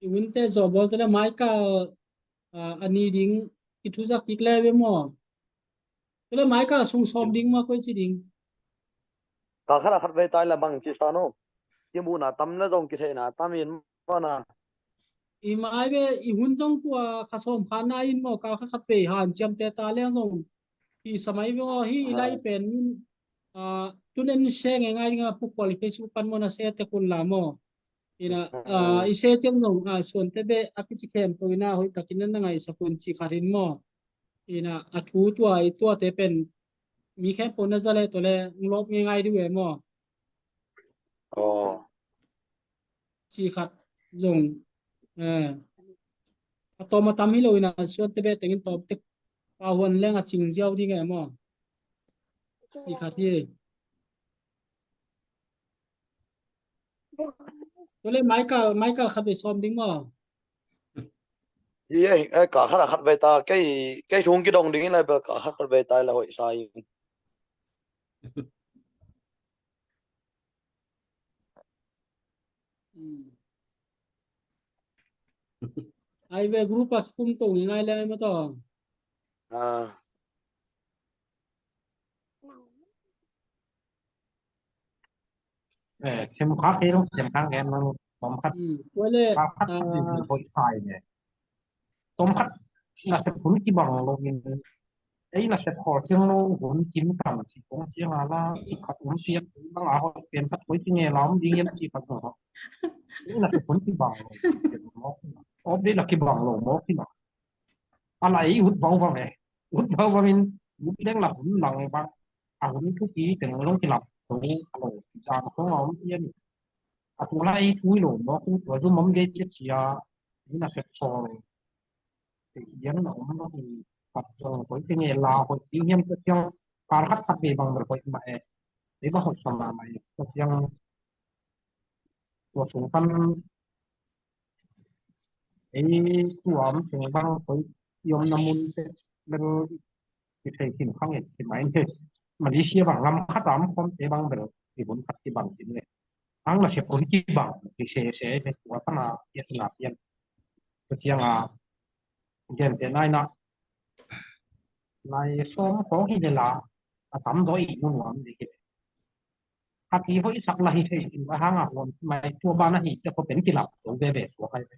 I hunte zo bol tule mai ka, ah, ani ding i thu zak kik le ve maw. Tule mai ka sung sawm ding maw, koi ci ding. Ka khat a khat vei tai la bang ci sa no. Ki mu na tam na zong ki thei na tam in maw na. I mai ve i hun zong tua kha sawm kha na in maw, ka khat khat vei han ciam te ta leng zong. Hi samai ve aw, hi i lai pen, ah, tun en share ngei ngai ding a, pu Kual i Facebook pan maw na share tek un la maw. Ina, ah, i share ciang zong, ah, suante beh a kici khempeuh ina hoih takin na ngaisak un ci khat in maw. Ina, a thu tua, i tuate pen mi khempeuh na za le tua le, ng lawp ngei ngai ding ve maw. Ci khat zong, eh, a tawm a tam hi lo ina, suante beh tengin tawm tek pa huan leng a cing ziau ding e maw. Ci khat hi. Tule Michael, Michael khat vei sawm ding maw. Iye, eh, ka khat a khat vei ta, kei, kei thung kidong ding in lai bel ka khat khat vei ta la hoih sa in. Ai ve group a kikum to ngai le ma to. Ah. Eh, themkhat kei dong, themkhat kei dong, tawmkhat. Tawmkhat, ah, hoih sai ne. Tawmkhat nasep hun kibang lo in, ei nasep khawl ciang lo hun kim tam ci kong ciang a la, ci khat hun piak, bang a hoih pen khat hoih ci nge lam ding in ci khat lo. Ei nasep hun kibang lo. Op dei la kibang lo mawk hi lo. A la ei ut vau vau e. Ut vau vau in, ut leng la hun lang vang. A hun thupi teng long kilap to, a lo, ja ka kong a om pian. A tu la ei thui lo mawk in tua zum om gei ciat cia, ei nasep sawl. Te iang na om lo in, pat zong koi te nge la, koi te ngiam tua ciang, kal khat khat vei bang bel koi mah e. Ei bang hot sa mahmah e. Tua ciang, tua sung pan, ei tua om teng bang koi i omna mun te bel i thei khin khang e, i mai ne. Malaysia bang lam khat a om khawm te bang bel i hun khat kibang khin le. Ang nasep hun kibang, i se se ne tua pana i na pian. Tua ciang a, gentehna in a, lai sawm khawng hi le la, a tam daw i mu nuam ding hi le. A ti hoih sak la hi thei in, a hang a huam mai tua ban a hi te kho pen kilap zo veve suak ai ve.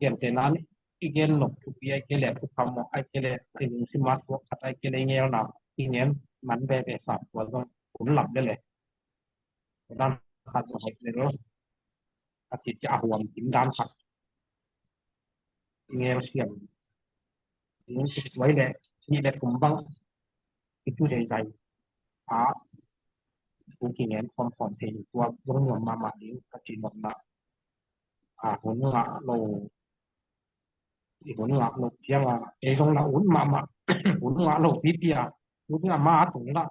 Gentehna in i gen nop thupi ai kei le, thukham mawh ai kei le, i lungsim a suak khat ai kei le, i ngelna, i ngen man veve sa tua zong hun lap le le. Dan khat zong hoih le lo. A ti ci a huam kim dan khat. I ngel siam. I ngel siam tuai le, nih le thum bang. I tu zeizai. A, tu kingen khawm khawm thei ni tua zong nuam mahmah ding ka ci nopna. A, hun ngah lo. I hun ngah lo ciang a, ei zong la hun mahmah. Hun ngah lo pipi a. Hun ngah ma a tung la.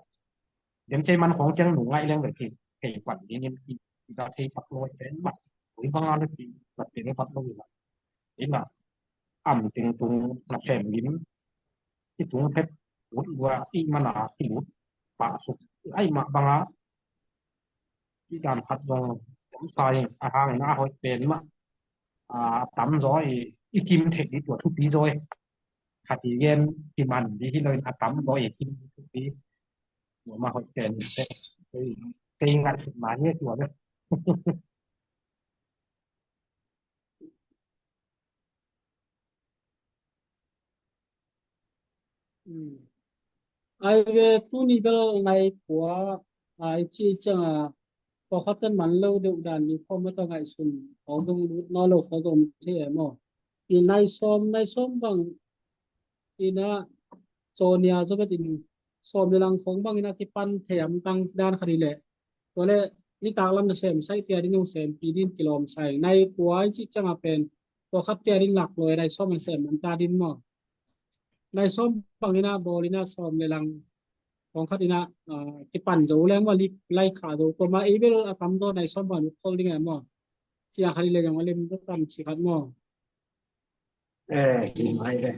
Dem cei man khawng ciang nu ngaih leng ve kei, kei kuan dingin i Ka thei pak lo pen mat, ui banga na ti mat pen mat lo ina. Ina am ting tung na sem lim i tung phet ut lua i mana i ut pa suk ai ma banga i dan khat zong om sai a hang na hoi pen ma a tam zo i i kim thei di tua thupi zo i khat i gen ki man di hi lo in a tam zo i kim thupi tua ma hoi pen te te ngai suk ma ni tua le. Ai ve tuni bel nai kua ai ci cianga pawlkhat ten man lo deuh dan ni khawm a ta ngaihsun khawng dong lut nawn lo khawng dong thei e maw? I nai sawm nai sawm bang ina cawnia zaw betin sawm le lang khawng bang ina kipan thei am tang dan khat hi leh tua le nitak lam na sem sai pia din hong sem pi din kilawm sai nai kua ai ci cianga pen pawlkhat tia din lak lo e nai sawm an sem an ta din maw? Nai sawm bang ina bawl ina sawm le lang kong khat ina kipan zo le maw lai kha zo ko ma ei bel a tam daw nai sawm bang khol ding e maw? Cia khat i le yong a lem daw tam ci khat maw? Eh, hi mai le.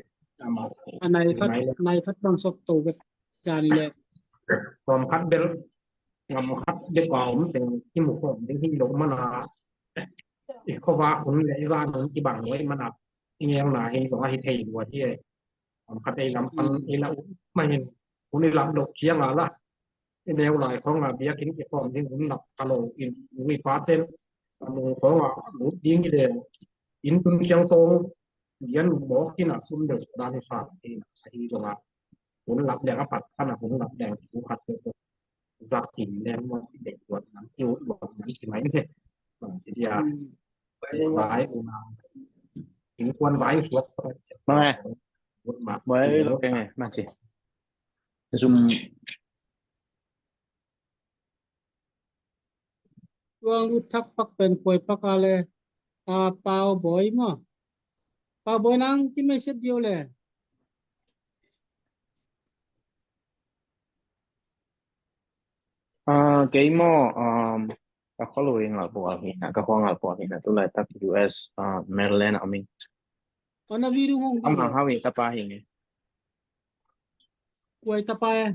A nai khat nai khat bang sop to bek dan i le. Kong khat bel ngam khat bek a om teng i mu khawm ding hi lo mana i khawva hun le i zan hun kibang lo i mana i ngeuna hin zong a hi thei lua hi e. Om khat ei lam pan i la ut ma hin hun i lam lo ciang a la i neu lai khawng a biakinn kikhawm ding hun lak ka lo in ui pa ten a nung khawng a lut ding i le in tun ciang tong lian mawk in a sum deuh dan i sa in a hi zong a hun lak deng a pat pan a hun lak deng thu khat te zak in leng mawk i dei tuat nam i ut luat nam i ci mai ne. Bang ci dia vai u na in kuan vai suak. Bang e. Ut ma. Bang e lo keng e ma ci. Zum. Tuang lut thak pak pen kuai pak a le a pau boi ma. Pau boi nang ki message dio le. Ah, kei maw, um, ka khualui ngal pual hi na, ka khua ngal pual hi na, tu lai tak U S, ah, Maryland a om in. Ana video hong ding. Ama hau hi ka pa hi nge. Kuai tapa e.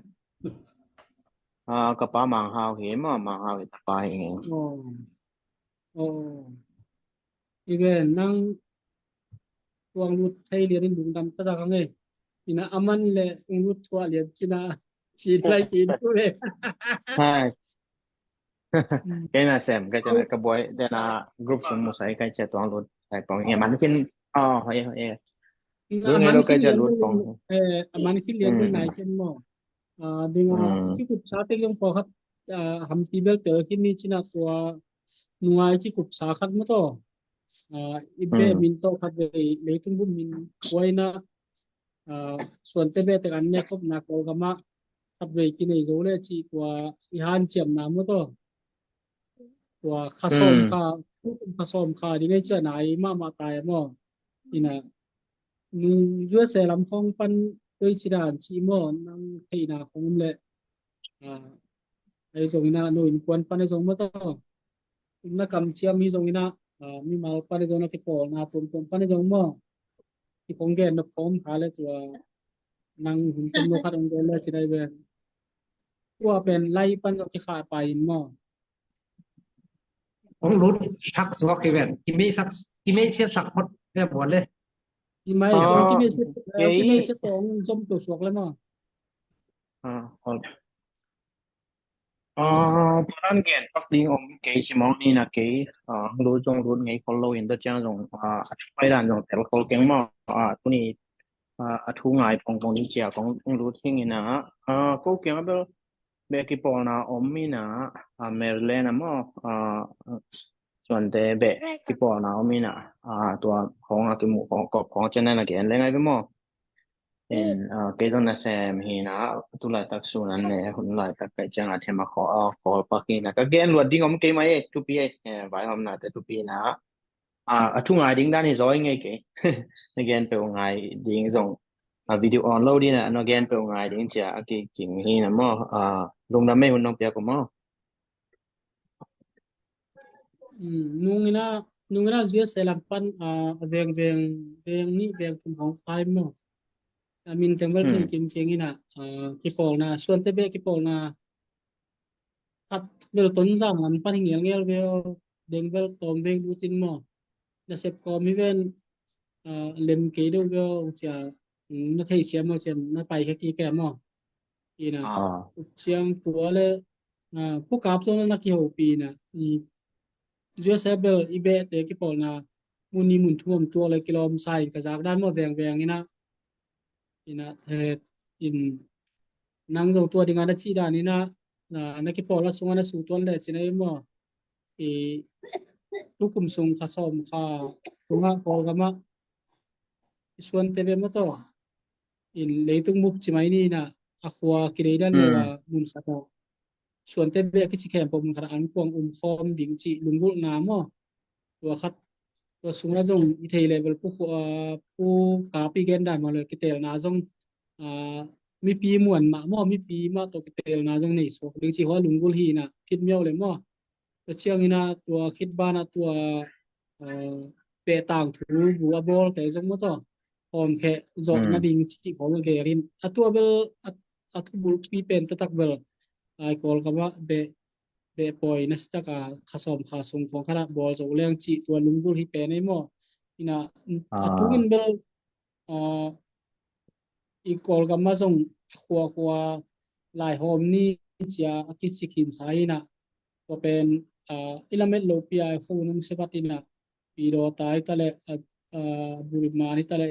Ah, ka pa Mang Hau hi maw, Mang Hau hi tapa hi nge. Oh. Oh. Iben nang tuang lut thei lian in lungdam ta ta ka nge. Ina aman le ung lut thuah lian cina ci lai ci tu le. Hai. Kei na sem kei cina ka buai dena group sung musai kei cia tuang lut sai pong e man kin. Oh, hoi hoi. Lut ngai lo kei cia lut pong. Eh, aman kin lian lut nai ken mo. Ah, dinga kikup sa te yong pawlkhat ah, hampi bel tel khin ni cina tua nungai kikup sa khat mo to. Ah, i be min to khat vei leitung bu min kuai na ah, suante beh tek an nek khop nak lo kama khat vei kinei zo le ci tua i han ciam na mo to. Tua kha sawm kha kha sawm kha ding ai cia na i mama tai mo. Ina nung U S A lam khong pan tui ci dan ci mo nang theina khong le. Ah, ai zong ina no in kuan pan ai zong mo to. Na kam ciam hi zong ina ah, mimal pan ai zong na kipawl na tuamtuam pan ai zong mo. Kipong gen na pom kha le tua nang hun tum no khat ong gen le ci dai ben. Tua pen lai pan zong kikha pa in mo. Ong lut thak suak hi ben. Kimei sak kimei sia sak hot le bo le. Kimei kimei sia kimei sia ong zom to suak le mo. Ah, tua nan gen pak ding om kei simong ni na kei ah, lut zong lut ngei khol lo in ta ciang zong ah, a thu pai dan zong tel khol keng maw ah, tuni ah, a thu ngai pong pong ding cia kong lut hing ina ah, ko kiang a bel bek kipawlna om ina ah, Maryland a maw ah, suante bek kipawlna om ina ah, tua khong a kimuh khong kop khong cian na gen le ngai ve maw. In ah, kei zong na sem hi na tu laitak sun an ne hun laitak kai ciang a them a khawl pak hi na ka gen luat ding om kei mai e thupi e vai hom na te thupi na ah, a thu ngai ding dan hi zaw i ngei kei. Na gen peuh ngai ding zong a video on lo ding na na gen peuh ngai ding cia a kiking hi na maw ah, lungdam mei hun nong piak uh maw. Mm, nungina, nungina U S A lam pan, ah, a veng veng, veng nih veng thum hong pai maw. A min teng bel thei kim ciang ina, ah, kipawlna, Suante beh kipawlna, khat bel Tonzang lam pan hi ngelngel ve aw, deng bel tawm veng lutin maw. Na sep kawm hi ven, ah, lem kei deuh ve aw, sia, mm, na thei sia maw, cian na pai kha kik e maw. Ina, ah, siang tua le, ah, pukap tua na kihopih ina, i, U S A bel i behte kipawlna mun ni mun thum om tuak le kilawm sa in ka zak dan maw veng veng ina. Ina, eh, in nang zong tua dinga na cih dan ina, na, na kipawl a sunga na su tuan le cina i maw. I, tukum sung kha sawm kha sunga Kawlgama i Suante beh maw taw. In leitung mup ci mai ni ina, a khua kideidan lo a mun khat a Suante beh kici khempeuh mun khat a an kuang um khawm ding cih lunggulhna maw. Tua khat, tua sungah zong i thei level pu khu-, ah, pukap i gendan maw le kitelna zong, ah, mipi muan mah maw, mipi mah tawh kitelna zong nei suak ding cih hua lunggulh hi ina, khit miau le maw. Tua ciang ina tua khit banah tua, ah, pehtang thu bu a bawlte zong maw taw hawmkheh zawh nading cih khawng a gel in. A tua bel a, a thubulpi pen taktak bel ai Kawlgama beh, beh pawi na si taka kha sawm kha sung khawng khatah bawl zo leng cih tua lunggulh hi pen ei maw. Ina, a tungin bel, ah, i Kawlgama zong a khuakhua laihawm ni cia a kici khinsa ina tua pen, ah, i lamet lopi a i kho nung sebat ina Pidaw tai ta le, a, a, Burma ni ta le,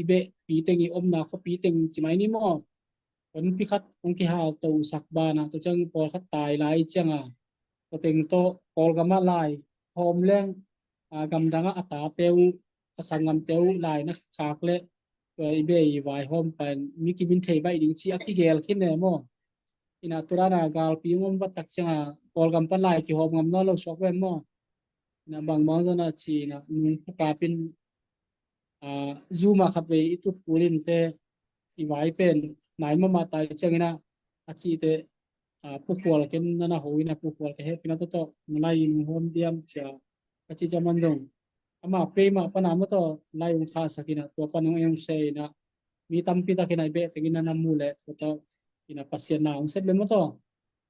i beh pi teng i omna khuapi teng ci mai ni maw. Kon pi khat kong kihal to sak bana, to ciang pawlkhat tai lai cianga. To teng to Kawlgama lai hawm leng, a, gamdanga a tate uh, a sanggamte uh lai na khak le, tua i bei i vaihawm pan mi kimin thei baih ding ci a kigel khin ne maw. Ina tua dana galpi ngom va tak cianga Kawlgam pan lai kihawm ngam nawn lo suak ve maw. Ina bangmang zona ci ina nung pukapin, ah, Zoom a khat vei i tut kulin te i vai pen nai mama tai ciangina a cite, ah, pukhual ken nana ho ina pukhual ke hepina toto nunai in hom diam cia a ci cia man dong. Ama pei ma pana mato lai ung kha sakina tua pan ung eng se ina mi tampi takina i beh tengina na mu le tua ina Pasian na ung set le mato.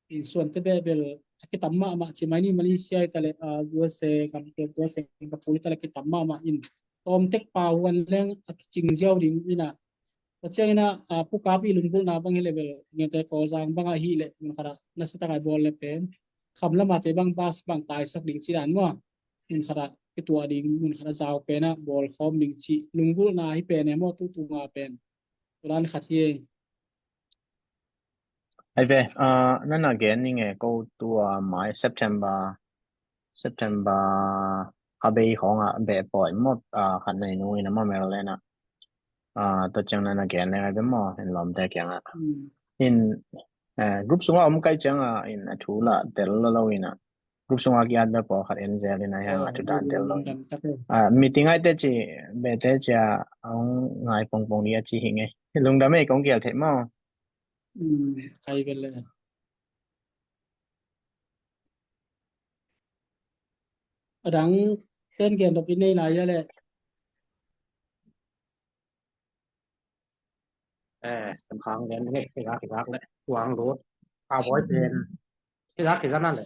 In Suante beh bel a kitam mahmah ci mai ni Malaysia i ta le, ah, U S A kam te U S A kam puli ta le kitam mahmah in. Tawm tek pau huan leng a kicing ziau ding ina. Tua ciang ina, ah, pukap i lunggulhna bang hi le bel, ngen te Kawlzang bang a hi le, mun khat a, na si takai bawl le pen. Kham lama te bang bas bang taisak ding ci dan maw. Mun khat a, kituah ding, mun khat a zau pen a, bawl khawm ding ci. Lunggulhna hi pen e maw, tu tunga pen. Tua dan khat hi e. Ai ve, ah, nana gen ni nge ko tua mai September, September a bei khawng a beh pawi maw, ah, khat nei nu ina maw Maryland a. Ah, tua ciang nana gen le ngai be maw, in lawmte kianga. In, eh, group sunga om kai cianga, in a thu la tel lo lo ina. Group sunga ki-at bel pawlkhat en zel in a hiang a thu dan tel lo. Ah, meeting ai te ci, bete cia, a hong ngai pongpong di a ci hi nge. Lungdam ei kong kial thei maw. Kai bel le. A dang ten gen dok in nei lai a le. Eh, kan khang gen nge, kizak, kizak le. Tuang lut. Ka boy ten. Kizak, kizak nan le.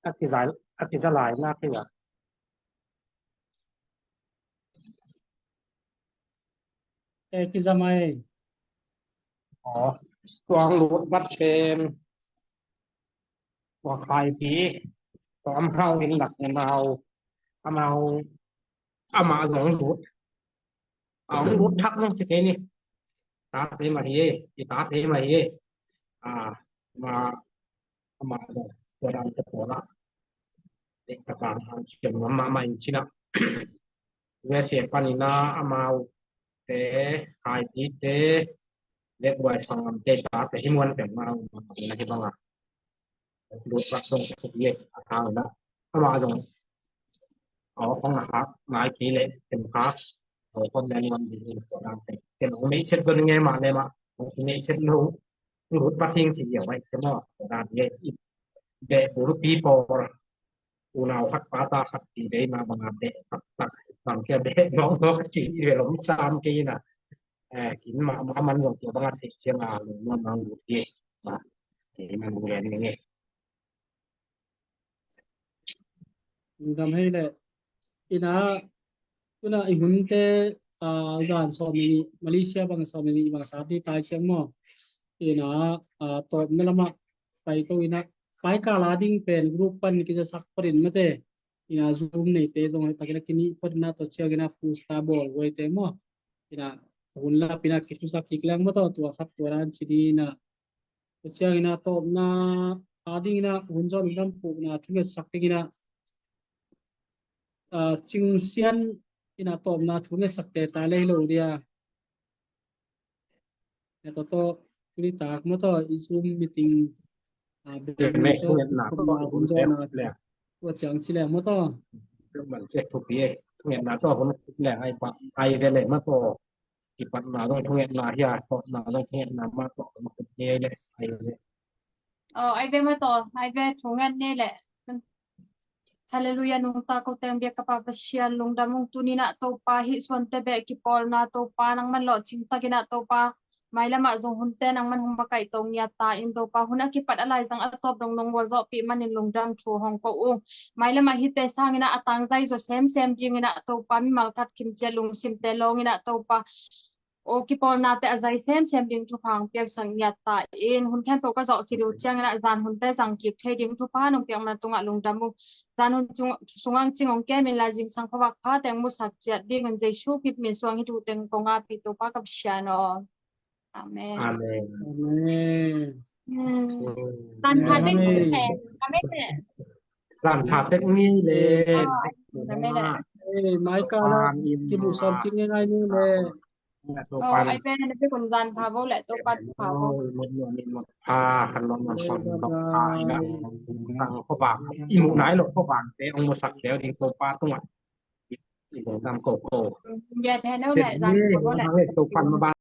A kiza, a kiza lai na kiza. E kiza mai. Aw, tuang lut vat pen. Tua khai pi. Tua amau in lak amau. Amau. Amah zong lut. A hong lut thak zong ci kei ni. Tate mah hi e, i tate mah hi e. A, ma, amah zong tua dan te pawl a. Dek ta kang hang ciam ngam mahmah in cina. U S A panin a amau te, Khaiti te, Lekbuai sanggamte tate hi muan peng mah a, na hi bang a. Lut vat zong ka thuk ye a thang na. Amah zong. Aw khong a khak nai kei le ken khak. Aw khong nen ngam ding in ko dang te. Ken hong neih set don nge mah le mah. Hong neih set lo. Lut va thing ci hiau ai se maw. Dan nge i beh bulpi pawl unau khat pata khat ti bei ma banga beh taktak bang kia beh mawk mawk ci i beh lom sam kei ina. Kin ma ma man zong kia banga thei ciang a lungnuam nang lut hi. Kei man gen nge. Lungdam hei leh. Ina, tuna i hunte, ah, zan sawm le nih, Malaysia bang sawm le nih bang sat ni tai ciang maw. Ina, ah, tawpna lamah paito ina, paikal a ding pen group pan kizasak parin mate. Ina Zoom neite zong hei takina kinih parin a tawh ciang ina pusta bawl guaite maw. Ina hun lap ina kithusak kik leng maw tawh tua khat tua dan ci ding ina. Tua ciang ina tawpna a ding ina hun zawn lam pukna thungetsak ding ina, ah, Cing Sian ina tawpna thungetsak te ta lei lo dia. Ina tawh tawh tuni tak maw tawh i Zoom meeting, ah, bek maw tawh thungetna tawh hun zawn a tua ciang ci leng maw tawh. Thupi e. Thungetna tawh hun leng ai pa ai ve leng maw tawh. Kipatna zong thungetna hi a, tawpna zong thungetna mah tawh na kut ni le ai ve. Aw, ai ve mah tawh, ai ve thunget ni le. Halleluiah, nungta ko teng biak ka Pa Pasian, lungdam ung tuni-in ah Topa hih suante beh kipawlna Topa nangman lawhcing takin ah Topa mailamah zong hunte nangman hong makaih to ngiat ta in Topa hun a kipat a laizang a tawp dong nong gualzawhpih manin lungdam thu hong ko ung. Mailamah hihte sangin ah a tangzai zaw semsem dingin ah Topa mimal khat kimciat lungsimte lawngin ah Topa aw kipawlnate a zai semsem ding thupha hong piaksak ngiat ta in hun khempeuh ka zawh khit uh ciangin ah zan hunte zang kik thei ding thupha nong piak man tungah lungdam uh. Zan hun sungah Cing hong kem in lai zingsang khuavak pha teng musak ciat dingin Jesu Khrih min suang hih thu teng kong apih Topa ka Pasian aw. Amen. Amen. Amen. Hmm. Zan pha tek ni le. Amen. Zan pha tek ni le. Amen. Mai ka la kimu som kin ngai ni le. Aw, ai pen na pen kun zan pha vo le Topa pha vo. Pha kan lom man son dok pha ina sang khuavak i mu nai lo khuavak te ong musak deu ding Topa tungah. I lungdam ko ko. Bia the no le zan pha vo le. Topa ma ba